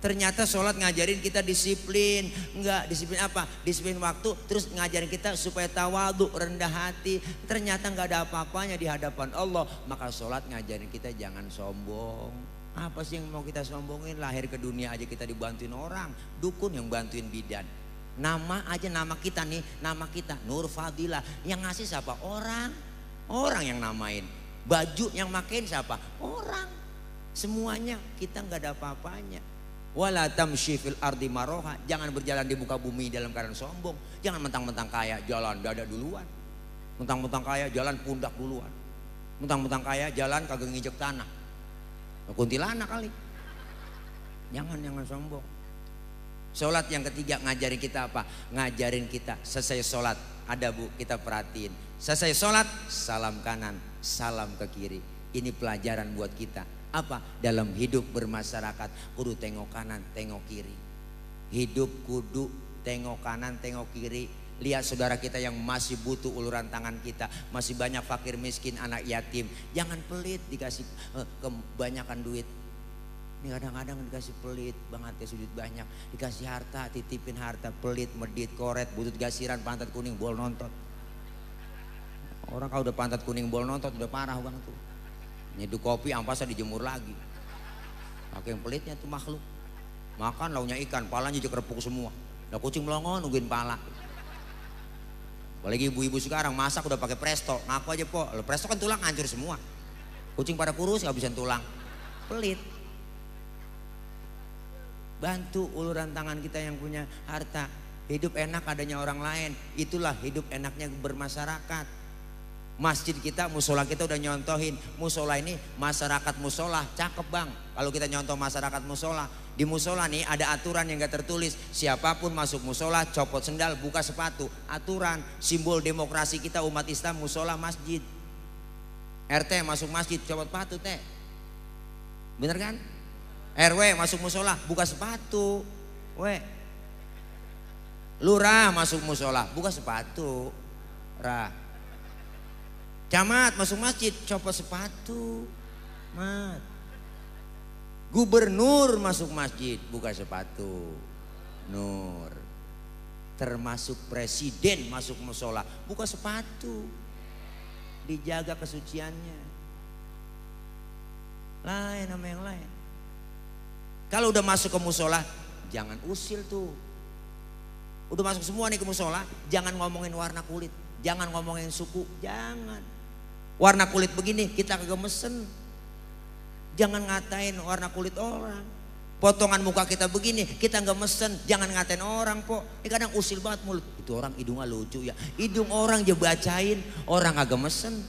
Ternyata sholat ngajarin kita disiplin. Enggak, disiplin apa? Disiplin waktu, terus ngajarin kita supaya tawadhu, rendah hati. Ternyata nggak ada apa-apanya di hadapan Allah. Maka sholat ngajarin kita jangan sombong. Apa sih yang mau kita sombongin? Lahir ke dunia aja kita dibantuin orang, dukun yang bantuin bidan. Nama aja, nama kita nih, nama kita Nur Fadilah. Yang ngasih siapa? Orang yang namain. Baju yang makein siapa? Orang. Semuanya kita nggak ada apa-apanya. Wala tamshi fil ardi maroha, jangan berjalan di muka bumi dalam keadaan sombong. Jangan mentang-mentang kaya jalan dada duluan, mentang-mentang kaya jalan pundak duluan, mentang-mentang kaya jalan kagak nginjek tanah. Kuntilanak kali. Jangan sombong. Sholat yang ketiga ngajarin kita apa? Ngajarin kita selesai sholat, ada Bu, kita perhatiin. Selesai sholat, salam kanan, salam ke kiri. Ini pelajaran buat kita. Apa? Dalam hidup bermasyarakat kudu tengok kanan, tengok kiri. Hidup kudu tengok kanan, tengok kiri. Lihat saudara kita yang masih butuh uluran tangan kita. Masih banyak fakir miskin, anak yatim. Jangan pelit dikasih kebanyakan duit. Ini kadang-kadang dikasih pelit banget ya, sujud banyak. Dikasih harta, titipin harta, pelit, medit, koret, butut gasiran, pantat kuning, bol nontot. Orang kalau udah pantat kuning, bol nontot udah parah bang tuh. Nyeduh kopi ampasnya dijemur lagi. Pakai yang pelitnya tuh makhluk. Makan launya ikan, palanya juga kerepuk semua. Udah kucing melongo nungguin pala. Apalagi ibu-ibu sekarang masak udah pakai presto. Ngaku aja po, presto kan tulang hancur semua. Kucing pada kurus ngabisin tulang. Pelit. Bantu uluran tangan kita yang punya harta. Hidup enak adanya orang lain. Itulah hidup enaknya bermasyarakat. Masjid kita, musola kita udah nyontohin. Musola ini masyarakat musola, cakep bang. Kalau kita nyontoh masyarakat musola, di musola nih ada aturan yang gak tertulis. Siapapun masuk musola, copot sendal, buka sepatu. Aturan, simbol demokrasi kita umat Islam, musola masjid. RT masuk masjid, copot sepatu teh. Bener kan? RW masuk musola, buka sepatu. Lurah masuk musola, buka sepatu. Camat masuk masjid, copot sepatu. Mat. Gubernur masuk masjid, buka sepatu. Nur. Termasuk presiden masuk musola, buka sepatu. Dijaga kesuciannya. Lain sama yang lain. Kalau udah masuk ke musola, jangan usil tuh. Udah masuk semua nih ke musola, jangan ngomongin warna kulit, jangan ngomongin suku, jangan. Warna kulit begini kita kagak mesen. Jangan ngatain warna kulit orang. Potongan muka kita begini kita nggak mesen. Jangan ngatain orang po. Ini kadang usil banget mulut. Itu orang hidungnya lucu ya. Hidung orang aja bacain, orang kagak mesen.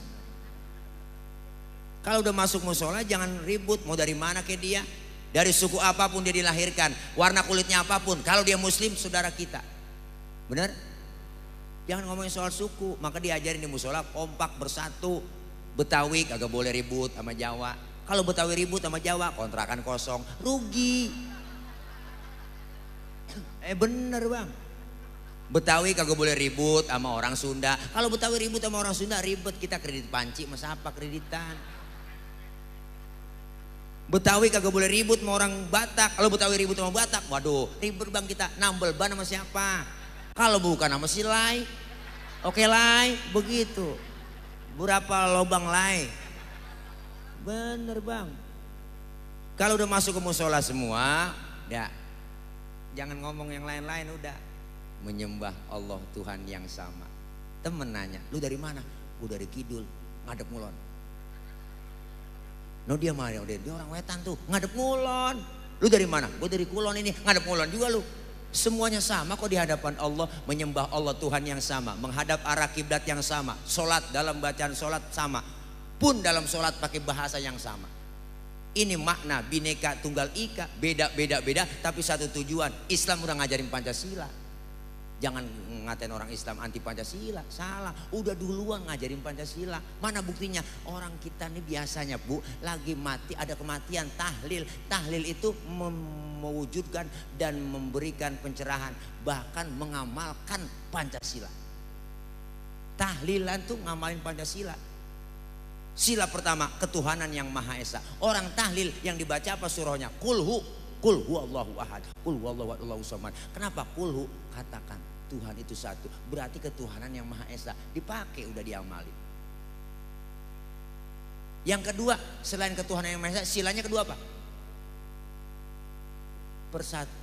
Kalau udah masuk musola jangan ribut. Mau dari mana ke dia, dari suku apapun dia dilahirkan, warna kulitnya apapun. Kalau dia muslim saudara kita. Bener? Jangan ngomongin soal suku. Maka diajarin di musola kompak bersatu. Betawi kagak boleh ribut sama Jawa. Kalau Betawi ribut sama Jawa, kontrakan kosong, rugi. Bener bang. Betawi kagak boleh ribut sama orang Sunda. Kalau Betawi ribut sama orang Sunda ribet, kita kredit panci, masa apa kreditan. Betawi kagak boleh ribut sama orang Batak. Kalau Betawi ribut sama Batak, waduh ribet bang kita. Nambel ban sama siapa? Kalau bukan sama si Lai. Oke Lai, begitu. Berapa lobang Lai? Bener bang. Kalau udah masuk ke musola semua, ya jangan ngomong yang lain-lain, udah menyembah Allah Tuhan yang sama. Temen nanya, lu dari mana? Gue dari Kidul, ngadep ngulon. No dia mana? Dia orang Wetan tuh, ngadep ngulon. Lu dari mana? Gue dari Kulon ini, ngadep ngulon juga lu. Semuanya sama kok di hadapan Allah, menyembah Allah Tuhan yang sama, menghadap arah kiblat yang sama, sholat dalam bacaan sholat sama, pun dalam sholat pakai bahasa yang sama. Ini makna Bhinneka Tunggal Ika, beda, tapi satu tujuan. Islam udah ngajarin Pancasila. Jangan ngatain orang Islam anti Pancasila, salah. Udah duluan ngajarin Pancasila. Mana buktinya? Orang kita nih biasanya Bu, lagi mati ada kematian, tahlil. Tahlil itu mewujudkan dan memberikan pencerahan, bahkan mengamalkan Pancasila. Tahlilan tuh ngamalin Pancasila. Sila pertama, ketuhanan yang Maha Esa. Orang tahlil yang dibaca apa surahnya? Kulhu, kul huwallahu ahad, kul huwallahu Allahu samad. Kenapa kulhu? Katakan Tuhan itu satu. Berarti ketuhanan yang Maha Esa. Dipakai, udah diamali. Yang kedua, selain ketuhanan yang Maha Esa, silanya kedua apa?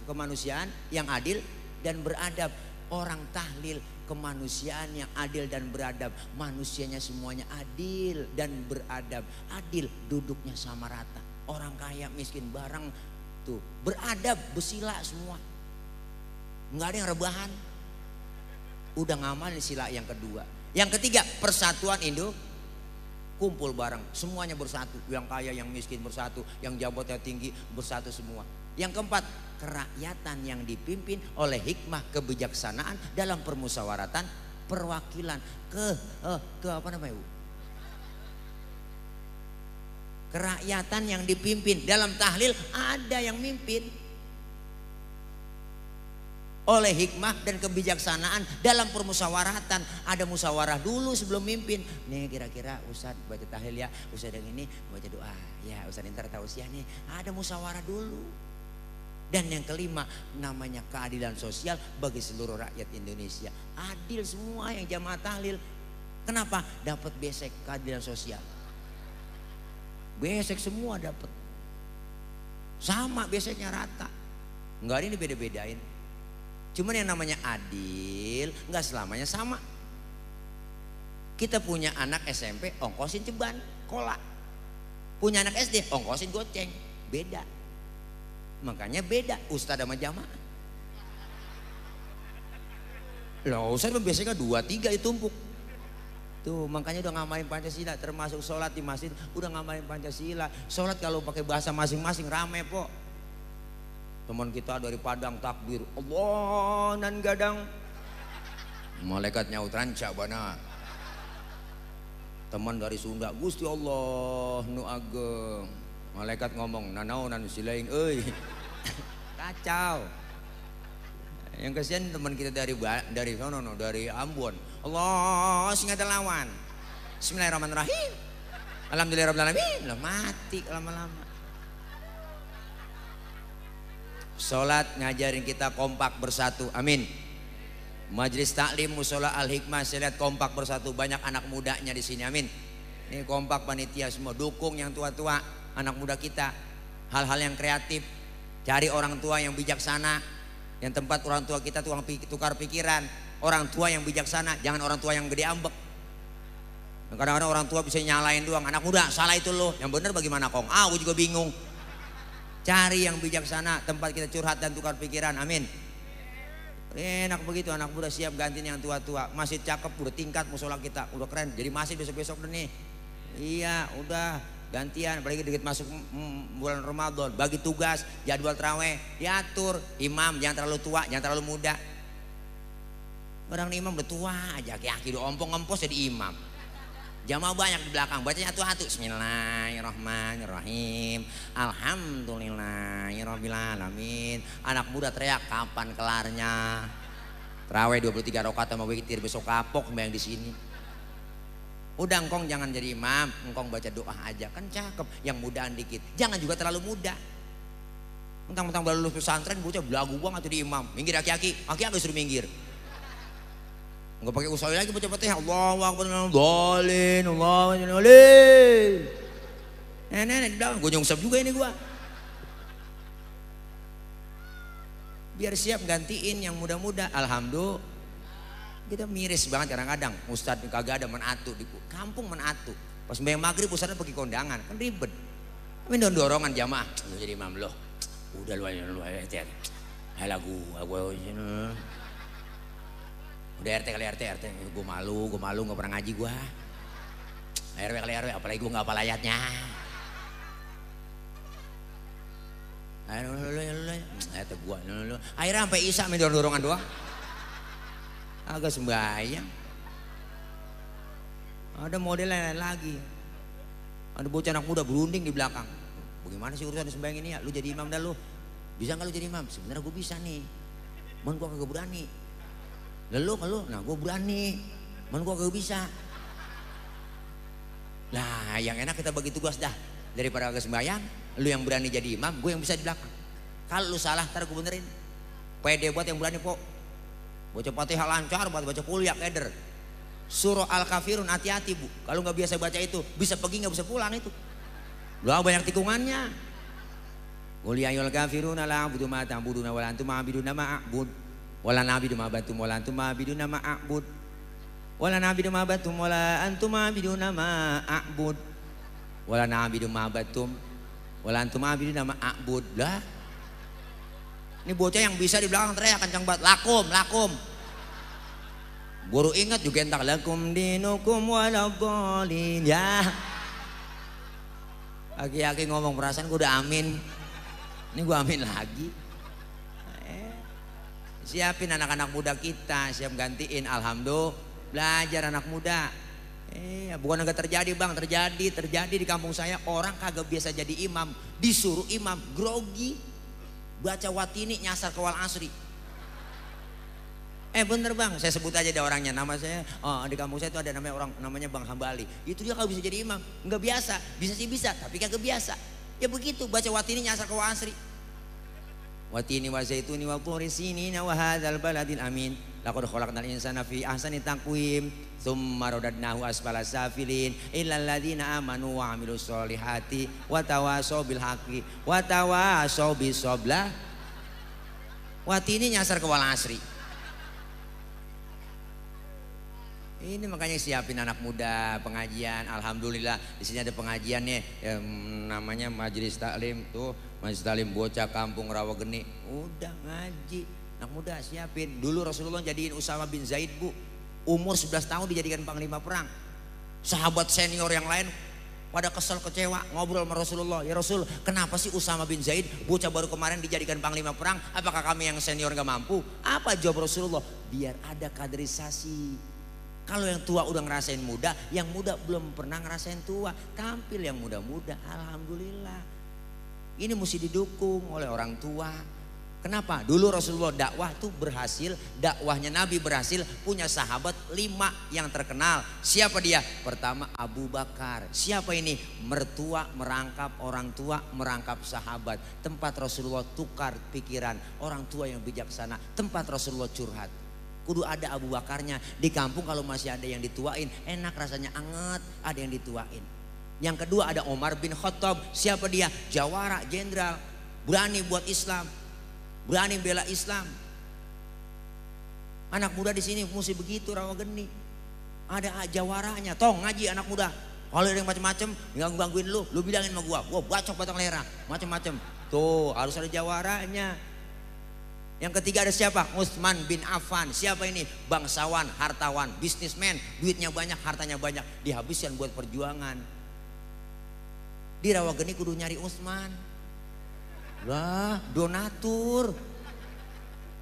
Kemanusiaan yang adil dan beradab. Orang tahlil kemanusiaan yang adil dan beradab. Manusianya semuanya adil dan beradab. Adil, duduknya sama rata. Orang kaya miskin bareng tuh beradab, bersila semua. Nggak ada yang rebahan. Udah ngamalin sila yang kedua. Yang ketiga, persatuan Indo. Kumpul bareng, semuanya bersatu. Yang kaya, yang miskin bersatu, yang jabatan tinggi bersatu semua. Yang keempat, kerakyatan yang dipimpin oleh hikmah kebijaksanaan dalam permusyawaratan perwakilan ke apa namanya Bu? Kerakyatan yang dipimpin dalam tahlil ada yang mimpin oleh hikmah dan kebijaksanaan dalam permusyawaratan. Ada musyawarah dulu sebelum mimpin. Nih kira-kira Ustaz baca tahlil ya, Ustaz yang ini baca doa ya, Ustaz ntar tausiah nih. Ada musyawarah dulu. Dan yang kelima, namanya keadilan sosial bagi seluruh rakyat Indonesia. Adil semua yang jamaah tahlil. Kenapa? Dapat besek keadilan sosial. Besek semua dapat. Sama beseknya rata. Enggak ada ini beda-bedain. Cuman yang namanya adil enggak selamanya sama. Kita punya anak SMP, ongkosin ceban, kolak. Punya anak SD, ongkosin goceng. Beda. Makanya beda ustadz sama jamaah. Loh ustadz biasanya 2-3 ditumpuk. Tuh makanya udah ngamalin Pancasila, termasuk sholat di masjid udah ngamalin Pancasila. Sholat kalau pakai bahasa masing-masing rame po. Teman kita dari Padang takbir, Allah nan gadang. Malaikat nyaut ranca bana. Teman dari Sunda, Gusti Allah nu ageng. Malaikat ngomong nanau nan silaing euy. Kacau. Yang kesian teman kita dari Ambon. Allah sing lawan. Bismillahirrahmanirrahim. Alhamdulillahirabbil alamin. Lah mati lama-lama. Salat ngajarin kita kompak bersatu. Amin. Majelis taklim Mushola Al Hikmah saya lihat kompak bersatu, banyak anak mudanya di sini. Amin. Ini kompak panitia semua, dukung yang tua-tua. Anak muda kita hal-hal yang kreatif, cari orang tua yang bijaksana, yang tempat orang tua kita tukar pikiran. Orang tua yang bijaksana, jangan orang tua yang gede ambek. Kadang-kadang orang tua bisa nyalain doang, anak muda salah itu loh, yang bener bagaimana kong? Aku juga bingung. Cari yang bijaksana, tempat kita curhat dan tukar pikiran. Amin. Enak begitu, anak muda siap gantiin yang tua-tua. Masjid cakep, udah tingkat musola kita, udah keren. Jadi masih besok-besok nih. Iya, udah gantian, apalagi dikit masuk bulan Ramadan, bagi tugas, jadwal tarawih diatur. Imam jangan terlalu tua, jangan terlalu muda. Orang imam udah tua aja, aki-aki udah ompong-ngempos jadi imam. Jamaah banyak di belakang, bacanya atu-atu. Bismillahirrahmanirrahim. Alhamdulillahirabbil alamin. Anak muda teriak, kapan kelarnya? Tarawih 23 rakaat sama witir, besok kapok yang di sini. Udah engkong jangan jadi imam, engkong baca doa aja kan cakep. Yang mudaan dikit, jangan juga terlalu muda. Mentang-mentang baru lulus pesantren bocah belagu banget jadi imam. Minggir aki-aki, aki-aki suruh minggir. Enggak pakai usaha lagi baca Fatihah. Allahu akbar, dolin, Allahu akbar. Nenek di belakang, gue nyungsep juga ini gua. Biar siap gantiin yang muda-muda. Alhamdulillah. Kita miris banget kadang-kadang. Ustadz kagak ada menatu di kampung menatu. Pas sembahyang maghrib ustadz pergi kondangan, kan ribet. Tapi dorongan jamaah. Lu jadi imam loh. Udah lu aja. Hai lagu, udah RT kali RT. Gue malu nggak pernah ngaji gue. RW kali RW, apalagi gue nggak hafal ayatnya. Eta gua. Akhirnya sampai Isya main dorong-dorongan doang. Agak sembahyang. Ada model lain lagi. Ada bocah anak muda berunding di belakang. Bagaimana sih urusan sembahyang ini ya? Lu jadi imam dah lu. Bisa nggak lu jadi imam? Sebenarnya gue bisa nih. Man gua kagak berani. Lalu kalau, nah gue berani. Man gua kagak bisa. Nah yang enak kita bagi tugas dah. Daripada kagak sembahyang, lu yang berani jadi imam, gue yang bisa di belakang. Kalau lu salah, ntar gue benerin. Pede buat yang berani kok. Baca Fatihah lancar, baca kuliah keder. Surah Al-Kafirun hati-hati bu. Kalau nggak biasa baca itu, bisa pergi nggak bisa pulang itu. Udah banyak tikungannya. Qul ya ayyuhal kafiruna la a'budu ma ta'buduna wa la antum a'buduna ma a'bud. Wa la na'budu ma ba'tum wa la antum a'buduna ma a'bud. Wa la na'budu ma ba'tum wa la antum a'buduna ma a'bud. Wa la na'budu ma ba'tum wa la antum a'buduna ma a'bud. Lah. Ini bocah yang bisa di belakang teriak kencang banget, lakum, lakum. Guru ingat juga entak lakum dinukum waladhdallin ya. Aki-aki ngomong perasaan gue udah amin. Ini gue amin lagi. Siapin anak-anak muda kita, siap gantiin. Alhamdulillah belajar anak muda. Bukan enggak terjadi bang, terjadi di kampung saya. Orang kagak biasa jadi imam, disuruh imam grogi, baca watini nyasar ke wal asri. Bener bang, saya sebut aja deh orangnya. Nama saya, di kampung saya itu ada namanya Bang Hambali. Itu dia kalau bisa jadi imam, nggak biasa. Bisa sih bisa, tapi kagak biasa. Ya begitu, baca watini nyasar ke wal asri. Watini wa zaituni wa turi sinina wa hadzal baladil amin. Laqad khalaqnal insana fi ahsani taqwim. Tsumma radadnahu asfala safilin. Illal ladzina amanu wa 'amilus solihati wa tawasau bil haqqi wa tawasau bis sabr. Watini nyasar ke wal asri. Ini makanya siapin anak muda pengajian. Alhamdulillah di sini ada pengajian nih namanya Majelis Taklim tuh, Majelis Taklim bocah kampung Rawageni. Udah ngaji. Anak muda siapin. Dulu Rasulullah jadiin Usama bin Zaid bu, umur 11 tahun dijadikan panglima perang. Sahabat senior yang lain pada kesel kecewa ngobrol sama Rasulullah. Ya Rasul, kenapa sih Usama bin Zaid bocah baru kemarin dijadikan panglima perang? Apakah kami yang senior gak mampu? Apa jawab Rasulullah? Biar ada kaderisasi. Kalau yang tua udah ngerasain muda, yang muda belum pernah ngerasain tua, tampil yang muda-muda. Alhamdulillah. Ini mesti didukung oleh orang tua. Kenapa? Dulu Rasulullah dakwah tuh berhasil, dakwahnya Nabi berhasil, punya sahabat 5 yang terkenal. Siapa dia? Pertama Abu Bakar. Siapa ini? Mertua merangkap orang tua, merangkap sahabat. Tempat Rasulullah tukar pikiran, orang tua yang bijaksana. Tempat Rasulullah curhat. Kudu ada Abu Bakarnya. Di kampung kalau masih ada yang dituain, enak rasanya, anget, ada yang dituain. Yang kedua ada Umar bin Khattab. Siapa dia? Jawara, jenderal, berani buat Islam, berani bela Islam. Anak muda di sini mesti begitu Rawageni. Ada jawaranya. Tong ngaji anak muda. Kalau ada yang macam-macam, gangguin lu bilangin sama gua bacok batang lera, macam-macam. Tuh harus ada jawaranya. Yang ketiga ada siapa? Utsman bin Affan. Siapa ini? Bangsawan, hartawan, bisnismen, duitnya banyak, hartanya banyak, dihabiskan buat perjuangan. Di Rawageni kudu nyari Utsman. Lah, donatur.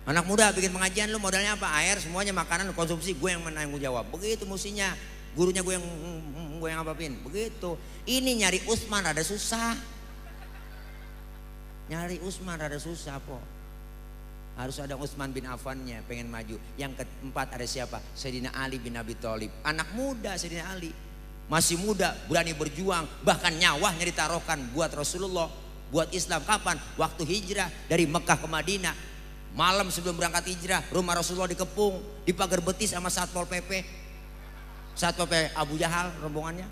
Anak muda bikin pengajian, lu modalnya apa? Air, semuanya makanan, konsumsi, gue yang menanggung jawab. Begitu mestinya. Gurunya gue yang apapin. Begitu. Ini nyari Utsman rada susah. Nyari Utsman rada susah po. Harus ada Utsman bin Affannya, pengen maju. Yang keempat ada siapa? Sayyidina Ali bin Abi Thalib. Anak muda Sayyidina Ali. Masih muda, berani berjuang. Bahkan nyawahnya ditaruhkan buat Rasulullah, buat Islam. Kapan? Waktu hijrah dari Mekah ke Madinah. Malam sebelum berangkat hijrah, rumah Rasulullah dikepung, dipagar betis sama Satpol PP. Satpol PP Abu Jahal rombongannya.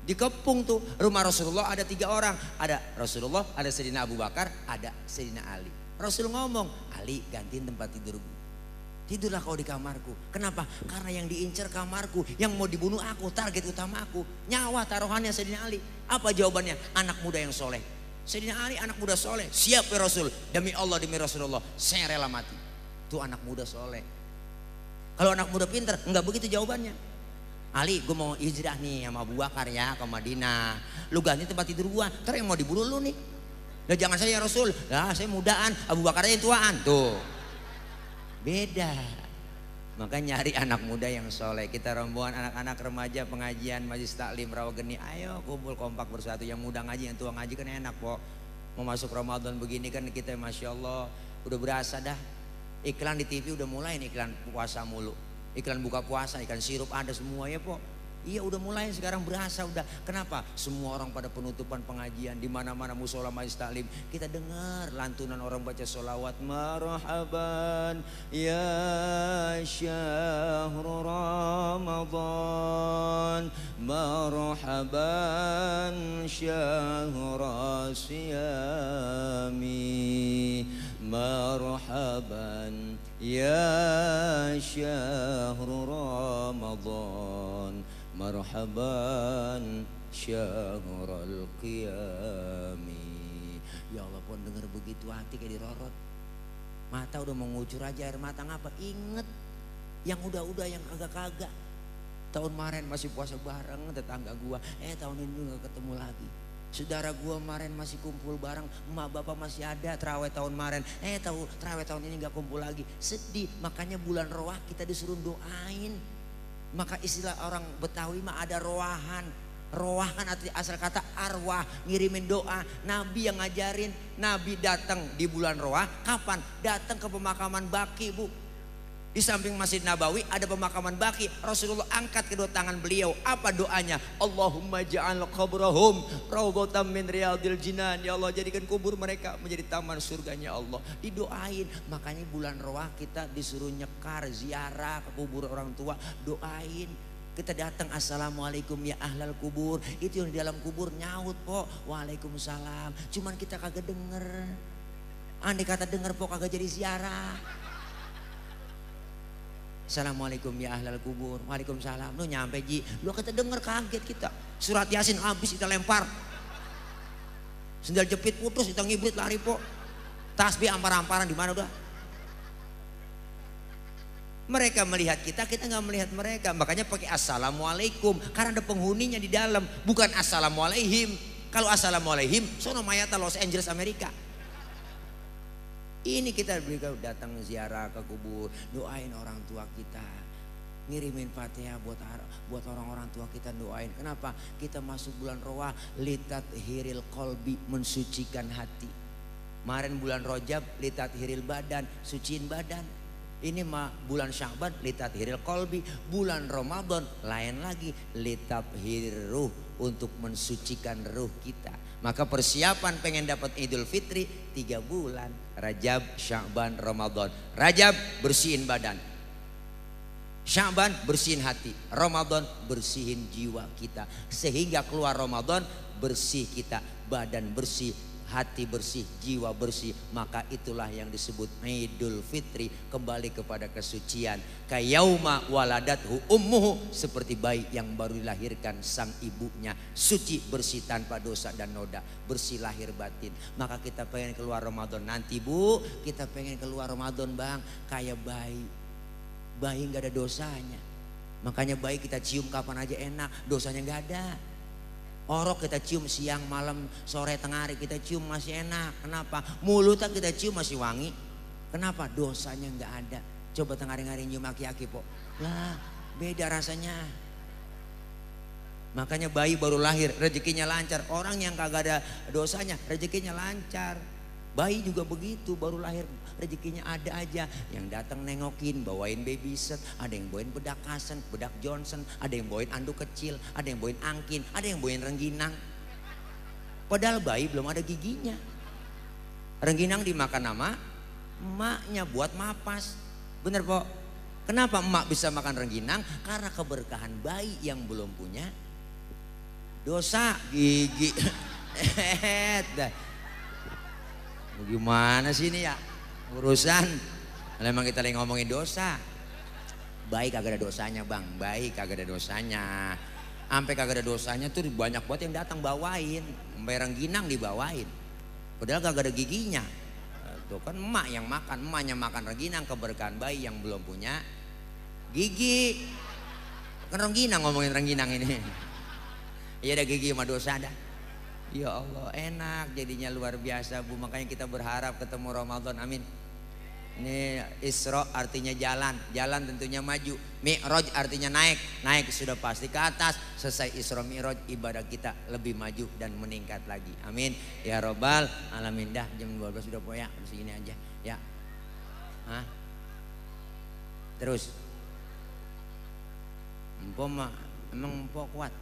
Dikepung tuh, rumah Rasulullah ada 3 orang. Ada Rasulullah, ada Sayyidina Abu Bakar, ada Sayyidina Ali. Rasul ngomong, Ali gantiin tempat tidurku. Tidurlah kau di kamarku. Kenapa? Karena yang diincar kamarku, yang mau dibunuh aku, target utama aku. Nyawa taruhannya Sayyidina Ali. Apa jawabannya? Anak muda yang soleh. Sayyidina Ali anak muda soleh. Siap ya Rasul, demi Allah demi Rasulullah, saya rela mati. Itu anak muda soleh. Kalau anak muda pinter, enggak begitu jawabannya. Ali, gue mau hijrah nih sama Abu Bakar ya ke Madinah. Lu ganti tempat tidur gua, ntar yang mau dibunuh lu nih. Lah jangan saya ya Rasul. Lah saya mudaan, Abu Bakar yang tuaan. Tuh. Beda. Maka nyari anak muda yang soleh. Kita rombongan anak-anak remaja pengajian Majelis Taklim Rawageni. Ayo kumpul kompak bersatu. Yang muda ngaji, yang tua ngaji kan enak kok. Mau masuk Ramadan begini kan kita Masya Allah udah berasa dah. Iklan di TV udah mulai nih, iklan puasa mulu. Iklan buka puasa, iklan sirup ada semua ya Pok. Iya udah mulai sekarang berasa udah. Kenapa? Semua orang pada penutupan pengajian di mana-mana musola Majelis Taklim kita dengar lantunan orang baca sholawat. Marhaban ya syahrul Ramadan, marhaban syahrul siyami, marhaban ya syahrul Ramadan, marhaban syahrul qiyami. Ya Allah pun dengar begitu hati kayak dirorot. Mata udah mengucur aja air mata ngapa? Inget yang udah-udah yang kagak-kagak. Tahun kemarin masih puasa bareng tetangga gua. Tahun ini gak ketemu lagi. Saudara gua kemarin masih kumpul bareng. Emak bapak masih ada terawih tahun kemarin. Terawih tahun ini gak kumpul lagi. Sedih. Makanya bulan roah kita disuruh doain. Maka istilah orang Betawi mah ada roahan. Roahan asal kata arwah, ngirimin doa. Nabi yang ngajarin, Nabi datang di bulan roah. Kapan? Datang ke pemakaman Baqi Bu. Di samping Masjid Nabawi ada pemakaman Baqi. Rasulullah angkat kedua tangan beliau. Apa doanya? Allahumma ja'al qabrahum rawdatan min riyadil jinan. Ya Allah jadikan kubur mereka menjadi taman surganya Allah. Didoain. Makanya bulan roah kita disuruh nyekar, ziarah ke kubur orang tua. Doain. Kita datang assalamualaikum ya ahlal kubur. Itu yang di dalam kubur nyaut po. Waalaikumsalam. Cuman kita kagak denger. Andai kata denger po kagak jadi ziarah. Assalamualaikum ya ahlal kubur. Waalaikumsalam. Lu nyampe Ji. Lu kita denger kaget kita. Surat Yasin habis kita lempar. Sendal jepit putus kita ngibrit lari po. Tasbih ampar-amparan di mana udah. Mereka melihat kita nggak melihat mereka. Makanya pakai assalamualaikum karena ada penghuninya di dalam, bukan assalamualaihim. Kalau assalamualaihim sono mayata Los Angeles Amerika. Ini kita datang ziarah ke kubur, doain orang tua kita, ngirimin Fatihah buat orang-orang tua kita doain. Kenapa? Kita masuk bulan roah, litat hiril kolbi, mensucikan hati. Kemarin bulan Rajab litat hiril badan, suciin badan. Ini mah bulan Sya'ban litat hiril kolbi, bulan Ramadan lain lagi litat hiril ruh, untuk mensucikan ruh kita. Maka persiapan pengen dapat Idul Fitri 3 bulan. Rajab, Sya'ban, Ramadan. Rajab bersihin badan. Sya'ban bersihin hati. Ramadan bersihin jiwa kita. Sehingga keluar Ramadan bersih kita. Badan bersih, hati bersih, jiwa bersih. Maka itulah yang disebut Idul Fitri. Kembali kepada kesucian. Kayauma waladathu ummuhu, seperti bayi yang baru dilahirkan sang ibunya. Suci, bersih tanpa dosa dan noda. Bersih lahir batin. Maka kita pengen keluar Ramadan nanti Bu. Kita pengen keluar Ramadan Bang kayak bayi. Bayi gak ada dosanya. Makanya bayi kita cium kapan aja enak. Dosanya gak ada. Orok kita cium siang, malam, sore, tengah hari kita cium masih enak. Kenapa? Mulutnya kita cium masih wangi. Kenapa? Dosanya nggak ada. Coba tengah hari nyium aki-aki po. Lah beda rasanya. Makanya bayi baru lahir rezekinya lancar. Orang yang kagak ada dosanya rezekinya lancar. Bayi juga begitu, baru lahir rezekinya ada aja. Yang datang nengokin, bawain baby set, ada yang bawain bedak Kasen, bedak Johnson, ada yang bawain anduk kecil, ada yang bawain angkin, ada yang bawain rengginang. Padahal bayi belum ada giginya. Rengginang dimakan nama emaknya buat mapas. Bener po? Kenapa emak bisa makan rengginang? Karena keberkahan bayi yang belum punya dosa gigi. Gimana sih ini ya urusan? Memang kita lagi ngomongin dosa. Baik kagak ada dosanya Bang, baik kagak ada dosanya. Sampai kagak ada dosanya tuh banyak buat yang datang bawain, sampai rengginang dibawain. Padahal kagak ada giginya. Tuh kan emak yang makan, emaknya makan rengginang, keberkahan bayi yang belum punya gigi. Kan rengginang ngomongin rengginang ini. Iya ada gigi sama dosa dah. Ya Allah, enak jadinya luar biasa Bu. Makanya kita berharap ketemu Ramadan, amin. Ini Isra artinya jalan, jalan tentunya maju. Mi'raj artinya naik, naik sudah pasti ke atas. Selesai Isra Mi'raj, ibadah kita lebih maju dan meningkat lagi. Amin ya robbal alamin. Dah jam 12 sudah po ya, segini aja ya. Hah? Terus Empo mah emang Empo kuat.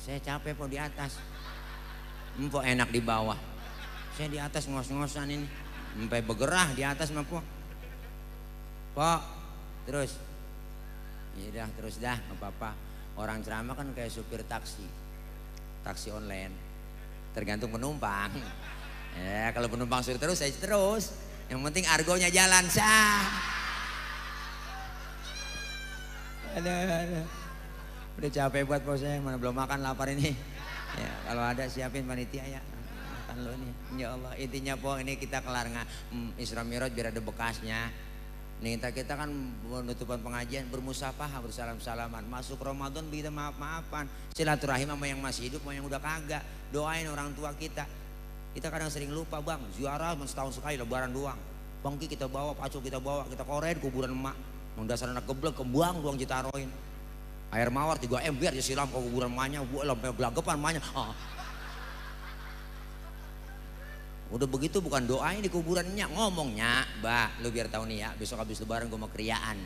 Saya capek po di atas. Empo enak di bawah. Saya di atas ngos-ngosan ini, sampai bergerah di atas mah po. Terus, ya dah terus dah, nggak apa-apa. Orang ceramah kan kayak supir taksi, taksi online, tergantung penumpang. Ya kalau penumpang suruh terus, saya terus. Yang penting argonya jalan sah. Ada. Udah capek buat po saya, mana belum makan lapar ini. Ya kalau ada siapin panitia ya. Lo nih, ya Allah, intinya po ini kita kelar Isra Mi'raj biar ada bekasnya. Nih kita kan penutupan pengajian bermusafahah, bersalam-salaman. Masuk Ramadan kita maaf-maafan, silaturahim sama yang masih hidup, sama yang udah kagak. Doain orang tua kita. Kita kadang sering lupa bang, ziarah setahun sekali lebaran doang. Bangki kita bawa, pacu kita bawa, kita koren kuburan emak. Dasar anak geblek kebuang doang ditaruhin. Air mawar 3 ember disiram ke kuburan emaknya, gua sampai belagapan emaknya. Udah begitu bukan doain di kuburannya, ngomongnya, Mbak, lu biar tahu nih ya, besok habis lebaran gue mau kriaan,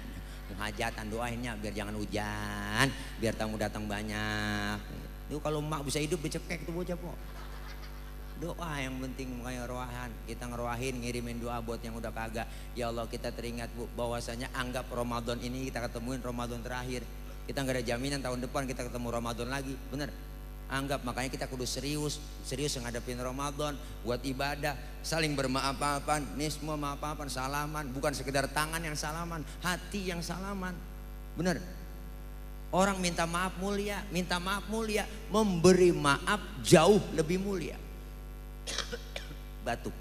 penghajatan, doainnya biar jangan hujan, biar tamu datang banyak. Itu kalau emak bisa hidup becekek tuh bocah po. Doa yang penting, makanya roahan, kita ngeroahin, ngirimin doa buat yang udah kagak. Ya Allah kita teringat Bu, bahwasanya anggap Ramadan ini kita ketemuin Ramadan terakhir. Kita nggak ada jaminan tahun depan kita ketemu Ramadan lagi, bener? Anggap, makanya kita kudu serius ngadepin Ramadan buat ibadah, saling bermaaf-maafan, nih semua maaf-maafan, salaman, bukan sekedar tangan yang salaman, hati yang salaman, bener. Orang minta maaf mulia, memberi maaf jauh lebih mulia. Batuk.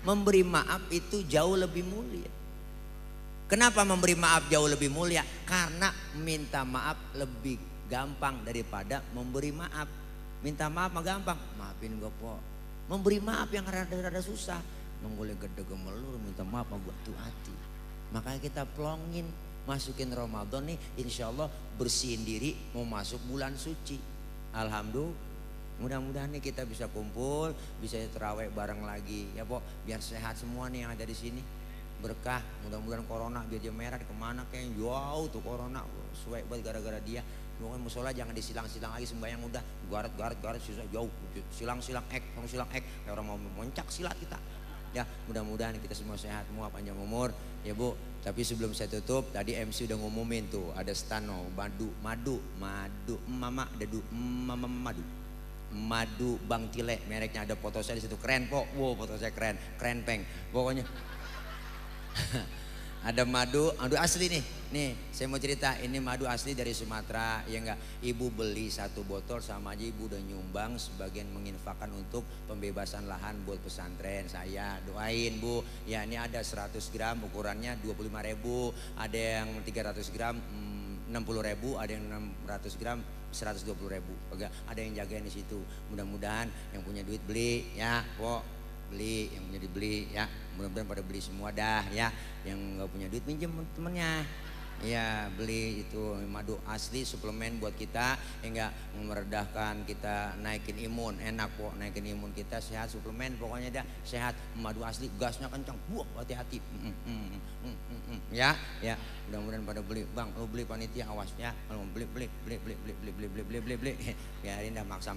Memberi maaf itu jauh lebih mulia. Kenapa memberi maaf jauh lebih mulia? Karena minta maaf lebih gampang daripada memberi maaf. Minta maaf mah gampang, maafin gue po. Memberi maaf yang rada-rada susah, menggoleh gede gemelur, minta maaf mah gue tuh hati. Makanya kita plongin, masukin Ramadan nih, insya Allah bersihin diri mau masuk bulan suci. Alhamdulillah, mudah-mudahan nih kita bisa kumpul, bisa terawih bareng lagi ya po, biar sehat semua nih yang ada di sini. Berkah, mudah-mudahan corona biar dia merah kemana kayak jauh tuh corona, suek banget gara-gara dia. Pokoknya musola jangan disilang-silang lagi, sembahyang udah garet susah jauh, silang kayak orang mau mencak silat kita. Ya mudah-mudahan kita semua sehat, semua panjang umur ya Bu. Tapi sebelum saya tutup, tadi MC udah ngumumin tuh ada stano madu Bang Tile, mereknya ada foto saya di situ, keren po. Wow, foto saya keren peng pokoknya. Ada madu asli nih saya mau cerita, ini madu asli dari Sumatera ya enggak. Ibu beli 1 botol sama aja ibu udah nyumbang sebagian, menginfakkan untuk pembebasan lahan buat pesantren. Saya doain Bu ya, ini ada 100 gram ukurannya 25.000, ada yang 300 gram 60.000, ada yang 600 gram 120.000, ada yang jagain di situ. Mudah-mudahan yang punya duit beli ya Po, beli, yang punya dibeli ya, mudah-mudahan pada beli semua dah ya. Yang nggak punya duit pinjam temennya ya, beli itu madu asli, suplemen buat kita ya, enggak meredahkan kita, naikin imun, enak kok, naikin imun kita, sehat, suplemen pokoknya dah sehat. Madu asli, gasnya kencang, hati-hati ya, mudah-mudahan pada beli. Bang lu beli, panitia awas ya, kalau beli biarin dah, maksa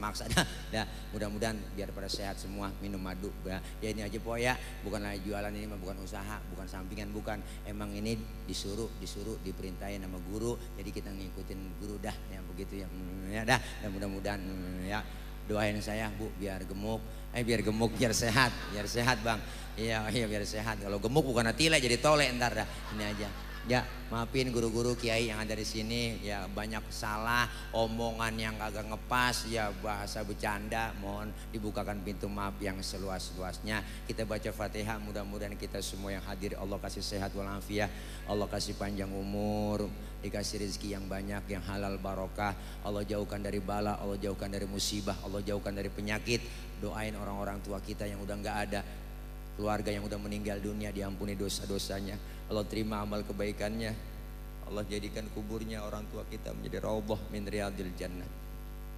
dah, mudah-mudahan biar pada sehat semua, minum madu ya. Ini aja po ya, bukan lagi jualan, ini mah bukan usaha, bukan sampingan, bukan, emang ini disuruh diperintahin sama guru, jadi kita ngikutin guru dah ya, begitu ya dah. Dan mudah-mudahan ya doain saya Bu biar gemuk, biar sehat Bang. Iya biar sehat. Kalau gemuk bukan atile jadi tole ntar dah. Ini aja Ya, maafin guru-guru kiai yang ada di sini, ya banyak salah, omongan yang agak ngepas, ya bahasa bercanda, mohon dibukakan pintu maaf yang seluas-luasnya. Kita baca Fatihah, mudah-mudahan kita semua yang hadir Allah kasih sehat walafiat, Allah kasih panjang umur, dikasih rezeki yang banyak, yang halal barokah, Allah jauhkan dari bala, Allah jauhkan dari musibah, Allah jauhkan dari penyakit. Doain orang-orang tua kita yang udah nggak ada, keluarga yang udah meninggal dunia, diampuni dosa-dosanya, Allah terima amal kebaikannya, Allah jadikan kuburnya orang tua kita menjadi raudhah min riyadil jannah.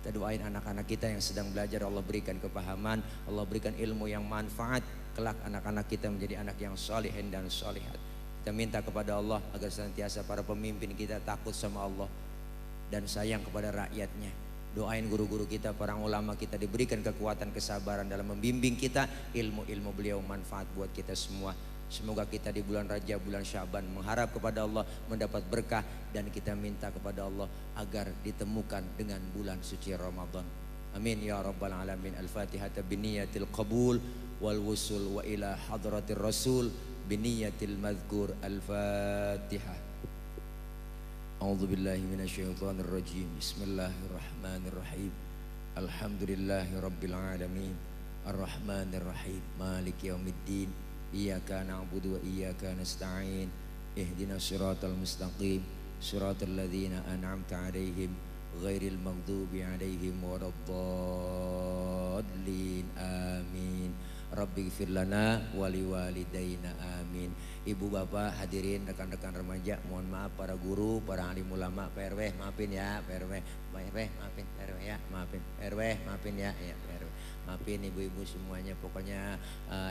Kita doain anak-anak kita yang sedang belajar, Allah berikan kepahaman, Allah berikan ilmu yang manfaat, kelak anak-anak kita menjadi anak yang salihin dan salihat. Kita minta kepada Allah agar senantiasa para pemimpin kita takut sama Allah dan sayang kepada rakyatnya. Doain guru-guru kita, para ulama kita diberikan kekuatan kesabaran dalam membimbing kita, ilmu-ilmu beliau manfaat buat kita semua. Semoga kita di bulan Rajab, bulan Syaban mengharap kepada Allah mendapat berkah, dan kita minta kepada Allah agar ditemukan dengan bulan suci Ramadan. Amin ya rabbal alamin. Al-Fatihah biniyatil qabul wal wusul wa ila hadratir rasul biniyatil madhkur. Al-Fatihah. A'udzu billahi minasyaitonir rajim. Bismillahirrahmanirrahim. Alhamdulillahi rabbil alamin. Arrahmanir rahim. Maliki yaumiddin. Iyyaka na'budu wa iyyaka nasta'in. Ihdinas siratal mustaqim. Siratal ladzina an'amta 'alaihim ghairil maghdubi 'alaihim waladdallin. Amin. Rabbighfir lana wa liwalidayna amin. Ibu bapak hadirin rekan-rekan remaja, mohon maaf para guru, para alim ulama, Pak RW maafin ya, Pak RW, Pak RW maafin, Pak RW ya, maafin, Pak RW maafin ya, ya Pak RW. Maafin ibu-ibu semuanya, pokoknya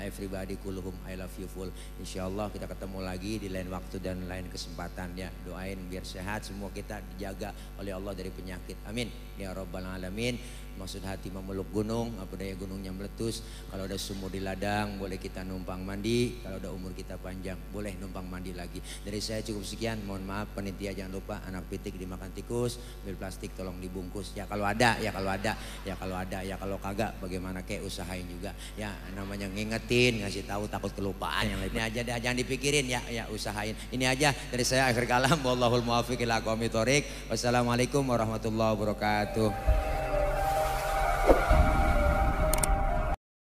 everybody kulluhum I love you full. Insyaallah kita ketemu lagi di lain waktu dan lain kesempatan ya. Doain biar sehat semua kita, dijaga oleh Allah dari penyakit. Amin ya rabbal alamin. Maksud hati memeluk gunung, apa daya gunungnya meletus. Kalau ada sumur di ladang boleh kita numpang mandi. Kalau ada umur kita panjang boleh numpang mandi lagi. Dari saya cukup sekian, mohon maaf panitia, jangan lupa anak pitik dimakan tikus, bil plastik tolong dibungkus. Ya kalau ada, ya kalau ada, ya kalau ada, ya kalau kagak bagaimana, kayak usahain juga. Ya namanya ngingetin, ngasih tahu, takut kelupaan. Yang lainnya aja deh, jangan dipikirin ya, ya usahain. Ini aja dari saya, akhir kalam. Wallahul muwaffiq ila aqwamit thoriq. Wassalamualaikum warahmatullahi wabarakatuh.